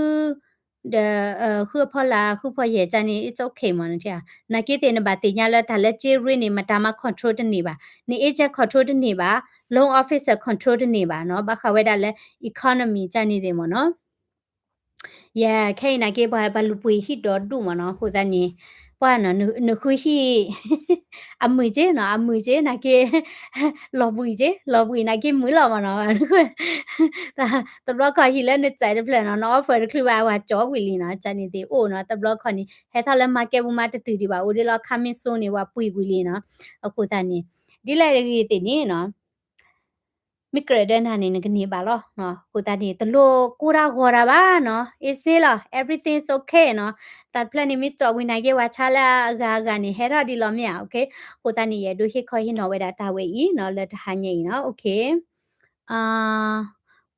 ဒီး ဃုအဖီလာ် ဃုဖီယဲၢ်ကၢ်န့ၣ် it's okay မ့ၢ်နီၤ, နာ်က့သ့ၣ် နဘၣ်သ့ၣ်ညါလၢတၢ်လၢစ့ rate န့ၣ် မတၤမး control တန့ၢ်ဘၣ်, န agent control တန့ၢ်ဘၣ်, loan officer control တန့ၢ်ဘၣ်နီၤ, ဘၣ်ဃးဝဲဒၣ်လၢ economy ကၢ်န့ၣ်သ့ၣ်မ့ၢ်နီၤ ယဲ ခဲအံၤနာ်က့ ပှၤ ပှၤလူၤပှ့ၤဟံၣ်ဒီဒူၣ်မ့ၢ်နီၤ, အဃိသတးန့ၣ် ပှၤနီၤ နဃုဟံၣ် အမုာ်က့နီၤ, အမုာ်က့နာ်က့ လီၤဘှံးက့, လီၤဘှံးနာ်က့ မုာ်လီၤမ့ၢ်နီၤ, တဘျီခီၣ်ဟံၣ်လၢနစဲးတဖျၢၣ်နီၤ, န offer တချုးဘၣ် ပှၤကၠီကွံာ်လံနီၤ, ကၢ်န့ၣ်သ့ၣ်အိၣ်နီၤ, တဘျီခီၣ်န့ၣ် ဟဲထီၣ်လၢ market ပူၤမးတတုၤဒံးဘၣ်, အိၣ်ဒ်လီၤ coming soon န့ၣ် ပှၤပှ့ၤကွံာ်လံနီၤ, အဃိသတးန့ၣ် ဒ်လဲၣ်တဂ့ၤသ့ၣ်န့ၣ်နီၤ မ့ၢ်ကြၢးဒၣ်နၤန့ၣ် နကန့ၢ်ဘၣ်လီၤ. အဃိသတးန့ၣ် တလိၣ်ကိၢ်တၢ်ဂီၤတၢ်ဘၣ်နီၤ, easy လီၤ, everything is okay နီၤ, တၢ်တဖျၢၣ်န့ၣ် မ့ၢ်ကၠီကွံာ်နာ်က့ ပှၤဆါလၢအဂၤအဂၤန့ၣ် ဟဲထီၣ်ဒ်လီၤမ့ၢ်ဧါ, okay, အဃိသတးန့ၣ် ယအဲၣ်ဒိးဟ့ၣ်ခီဟ့ၣ်နီၤဝဲဒၣ်တၢ်ဝဲအံၤနီၤ လၢတဟါညါအံၤနီၤ, okay,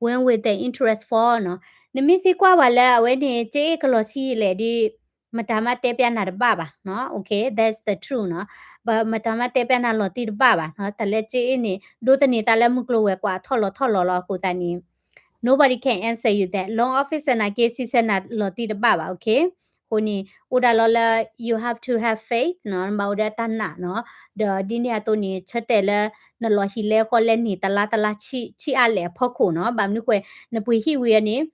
when will the interest fall နီၤ, နမ့ၢ်သံကွၢ်ပှၤလၢအဝဲန့ၣ် စ့အ့ၣ်ကလီၤဆံလဲၣ်ဒ် မတၤမးတဲပျးနၤတဘၣ်ဘၣ်နီၤ, okay, that's the truth နီၤ, မတၤမးတဲပျးနၤလီၤတံၢ်တဘၣ်ဘၣ်နီၤ, တၢ်လၢစ့အ့ၣ်န့ၣ် ဒိးသန့ၤသးလၢမုၢ်ကျိၤဝဲၤကွာ်ထီၣ်လီၤထီၣ်လီၤလီၤအဃိသတးန့ၣ် nobody can answer you that, loan officer နာ်က့စံးဆၢနၤလီၤတံၢ်တဘၣ်ဘၣ်, okay, အဃိန့ၣ် အိၣ်ဒၣ်လီၤလၢ you have to have faith နီၤ, နဘၣ်အိၣ်ဒီးတၢ်နာ်နီၤ, ဒီးဒ်န့ၣ်အသိးန့ၣ် ဆၢတဲာ်လၢ နလီၤဟံၣ်လဲဃီလဲန့ၣ် တလါတလါ ဆံးအါလဲၣ်အဖီခိၣ်နီၤ, ဘၣ်မနုၤဃိ နပှ့ၤဟံၣ်ဝံၤအန့ၣ်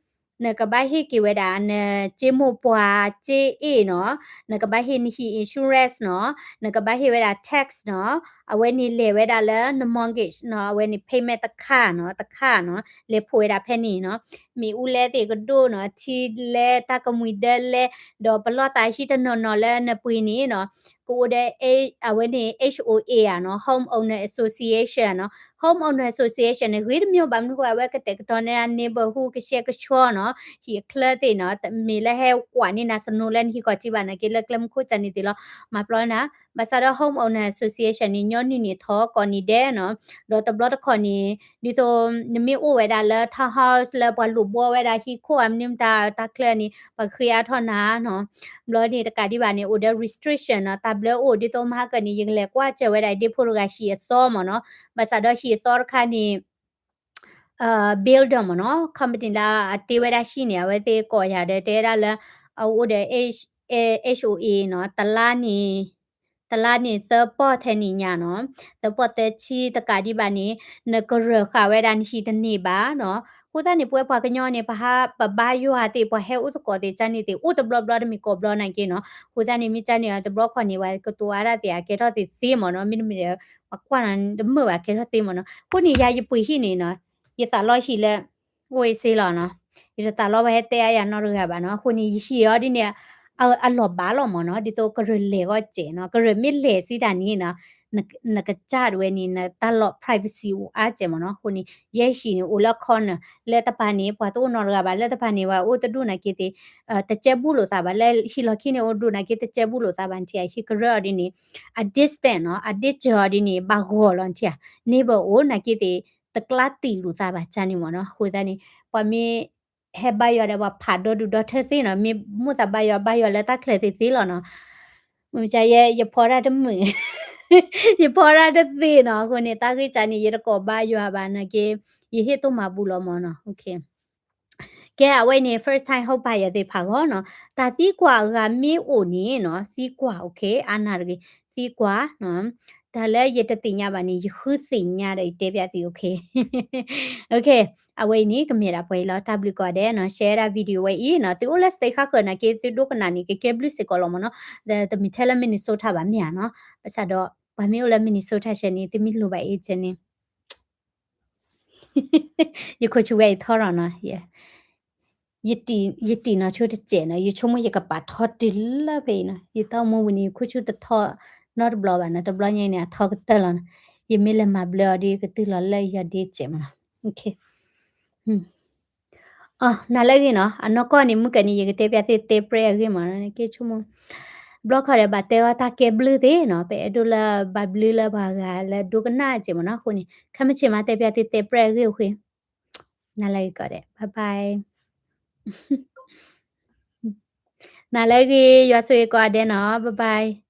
နကဘၣ်ဟ့ၣ်က့ၤဝဲဒၣ် နစ့မိၢ်ပှၢ်စ့အ့ၣ်နီၤ, နကဘၣ်ဟ့ၣ်နဟံၣ် insurance နီၤ, နကဘၣ်ဟ့ၣ်ဝဲဒၣ် tax နီၤ, အဝဲန့ၣ်လဲၤဝဲဒၣ်လၢန mortgage နီၤ, အဝဲန့ၣ် payment တခါနီၤ, တခါနီၤ, လဲၤဖိးဝဲဒၣ်ဖဲန့ၣ်နီၤ, မ့ၣ်အူလဲသ့ၣ်ကဒိၣ်နီၤ, ထံလဲတၢ်ကမှံၤဒၢလဲ, ဒီးပလီၢ်သးဟံၣ်တနီၤနီၤလၢနပှ့ၤန့ၣ်နီၤ, ကအိၣ်ဒီး အဝဲန့ၣ် H O A ဧါနီၤ, Home Owner Association နီၤ, Homeowner Association န့ၣ် ဂ့ၤတမံၤဘၣ် မနုၤဃိ အဝဲကတဲာ်ကတီၤန့ၢ် neighborhood ကရှဲကဆှီနီၤ, ဟံၣ်အချၢသ့ၣ်နီၤ, မ့ၢ်လၢဟဲကွၢ်န့ၢ်နၤ snow လၢနဟံၣ်ခီၣ်ထံးဘၣ်နာ်က့ လၢကျဲမုၢ်ခိၣ်ကၢ်န့ၣ်သ့ၣ်လီၤ. မၤပျီနၤ, ဘၣ်ဆၣ်ဒီး Homeowner Association န့ၣ် ညီနုၢ်န့ၣ်ထီၣ်ကိးနံၤဒဲးနီၤ, ဒီးတဘျီတခီၣ်န့ၣ် ဒ်သိး နမ့ၢ်အိၣ်ဝဲဒၣ်လၢ townhouse လၢပှၤလိၣ်ဘှီဝဲဒၣ်ဟံၣ်ခိၣ်ဧါ မနုၤမတၤ တၢ်ချၢန့ၣ် ပှၤဃ့အါထီၣ်နၤနီၤ. ဘျီန့ၣ်တကးဒံးဘၣ်န့ၣ် အိၣ်ဒီး restriction နီၤ, တၢ်ဘျၢအိၣ် ဒ်သိးမဟါကၢန့ၣ် ယကလဲၤကွၢ်စၢၤဝဲဒၣ် ဒ့ဖိတဂၤဟံၣ်အသီမ့ၢ်နီၤ, ဘၣ်ဆၣ်ဒီးဟံၣ်အသီတခါန့ၣ် builder မ့ၢ်နီၤ, company လၢအတ့ဝဲဒၣ်ဟံၣ်န့ၣ် အဝဲသ့ၣ်ကိးယၤဒီး တဲဝဲဒၣ်လၢ အအိၣ်ဒီး H-, HOA နီၤ, တလါန့ၣ် တလါန့ၣ် သၢပီၢ်ထဲန့ၣ်ညါနီၤ, သၢပီၢ်သၢဆံ တကးဒံးဘၣ်န့ၣ် နကရၢၢ်ဃာ်ဝဲဒၣ်နဟံၣ်တန့ၢ်ဘၣ်နီၤ. အဃိသတးန့ၣ် ပဝဲပှၤကညီန့ၣ် ပဟး ပဘါယွၤသ့ၣ် ပှၤဟဲအိၣ်သကိးသ့ၣ် ကၢ်န့ၣ်သ့ၣ် အိၣ်တဘျီဘျီတမံၤကိးဘျီနာ်က့နီၤ. အဃိသတးန့ၣ် မ့ၢ်ကၢ်န့ၣ် တဘျီခီၣ်န့ၣ် ပှၤကတိၤအါဒၣ်သ့ၣ် အကဲထီၣ်သ့သ့မ့ၢ်နီၤ, မ့တမ့ၢ်ဒီး ပှၤကွၢ်နၤတမုာ်ဘၣ် ကဲထီၣ်သ့မ့ၢ်နီၤ. အဃိန့ၣ် ယၤယပှ့ၤဟံၣ်န့ၣ်နီၤ, ယသးလီဟံၣ်လၢ အိၣ်အ့ၣ်စ့လီၤနီၤ, ယတသးလီပှၤဟဲတဲအါယၤနီတဂၤဘၣ်နီၤ. အဃိန့ၣ် ယဟံၣ်အီၤဒ်န့ၣ် အလီၢ်ဘၣ်လီၤမ့ၢ်နီၤ, ဒ်သိးကရၢၢ်လဲၤဂီၢ်စဲးနီၤ, ကရၢၢ်မ့ၢ်လဲၤစံးတၢ်န့ၣ်နီၤ နကစၢ်တဝဲန့ၣ် နတၢ်လီၢ် privacy အိၣ်အါစဲးမ့ၢ်နီၤ. အဃိန့ၣ် ယဲဟံၣ်န့ၣ် အိၣ်လၢ corner လၢတပၤန့ၣ် ပှၤတအိၣ်နီတဂၤဘၣ်, လၢတပၤန့ၣ် ပှၤအိၣ်တဒူၣ်နာ်က့သ့ၣ် တကဲဘူၣ်လိာ်သးဘၣ်, လၢဟံၣ်လီၢ်ခံန့ၣ် အိၣ်ဒူၣ်နာ်က့ တကဲဘူၣ်လိာာ်သးဘၣ်နထံၣ်ဧါ. ဟံၣ်ကရၢၢ်အီၤဒ်န့ၣ် အ distance နီၤ, အ distance အီၤဒ်န့ၣ် ဘၣ်ဂီၢ်လီၤနထံၣ်ဧါ, neighbor အိၣ်နာ်က့သ့ၣ် တကျါတံာ်လိာ်သးဘၣ် ကၢ်န့ၣ်မ့ၢ်နီၤ. အဃိသတးန့ၣ် ပှၤမ့ၢ်ဟဲဘါယွၤဒီး ပှၤဖးဒီဒူၣ်ဒီထၢသ့နီၤ, မ့ၢ်မိၣ်သးဘါယွၤ ဘါယွၤလၢတၢ်ချၢသ့သ့လီၤနီၤ. မ့ၢ်ယဲ ယဖီတၢ်တမုာ် ယဖီတၢ်တသ့နီၤ. အဃိန့ၣ် တၢ်ဂ့ၢ်ကၢ်န့ၣ် ယတကိးဘါယွၤဘၣ်နာ်က့ ယဟ့ၣ်သိၣ်မၤဘူလီၤမ့ၢ်နီၤ. ကဲ အဝဲန့ၣ် first time ဟောက်ပါ ယၤသ့ၣ်တဖၣ်ဂီၢ်နီၤ, တၢ်သံကွၢ်အဂၤမ့ၢ်အိၣ်န့ၣ်နီၤ, သံကွၢ် okay အါနၢ်တဂ့ၤ, သံကွၢ်နီၤ, တၢ်လၢယတသ့ၣ်ညါဘၣ်န့ၣ် ယဃုသ့ၣ်ညါဒီးယတဲပျးသု okay, okay, အဝဲအံၤန့ၣ် ကမ့ၢ်ဒၣ်ပှဲၤအံၤလီၤ. တၢ်ဘျုးကိးဂၤဒဲးနီၤ, share ဒၣ် video ဝဲအံၤနီၤ, သုအိၣ်လၢ state ဃါဃၢၤနာ်က့ သုဒိကနၣ်န့ၣ် ကကဲဘျုးစ့ၢ်ကီးလီၤမ့ၢ်နီၤ, ဒီးတမ့ၢ်ထဲလၢ Minnesota ဘၣ်မ့ၢ်ဧါနီၤ, ဘၣ်ဆၣ်ဒီး ပှၤမ့ၢ်အိၣ်လၢ Minnesota ဆဲးန့ၣ် သုမ့ၢ်လိၣ်ဘၣ်အ့ၣ် ဆဲးန့ၣ် ယခိၣ်ဆူၣ်ဝဲအံၤထီရီၤနီၤ, ယတံၢ်နီၤဆိတစဲးနီၤ, ယဆိကမိၣ်ယကပာ်ထီတုၤလၢဖဲအံၤနီၤ, ယတၢ်အိၣ်မူဝံၤန့ၣ် ယခိၣ်ဆူၣ်တထီနီတဘျီဘၣ်နီၤ, တဘျီညါအံၤန့ၣ် အထီကတၢၢ်လီၤနီၤ, ယမ့ၢ်လဲၤမၤဘျၢအီၤဒီး ယကတုၤလီၤလၢယၤဒ့စဲးမ့ၢ်နီၤ, okay. အ နၤလၢအဂ့ၤနီၤ, အနီၢ်ကီၢ်န့ၣ် မုၢ်ကနံၤ ယကတဲပျးသုတဲပြဲၢ်အဂ့ၢ်မ့ၢ်နီၤ, ကဲဆိကမိၣ် ဘျီခီဒီး ဘၣ်တဲအီၤတၢ်ကဲဘျုးသ့ၣ်နီၤ, ပအဲၣ်ဒိးလၢဘၣ်ဘျုးလၢပှၤဂၤလၢဒိကနၣ်စဲးမ့ၢ်နီၤ, အဃိန့ၣ် ခဲမုၢ်ဆ့ၣ်မးတဲပျးသုတဲပြဲၢ်အဂ့ၢ်အဃိ, နၤလၢအဂ့ၤကိးဂၤဒဲး, bye bye. နၤလၢအဂ့ၤ ယွၤဆိၣ်ဂ့ၤကိးဂၤဒဲးနီၤ, bye bye.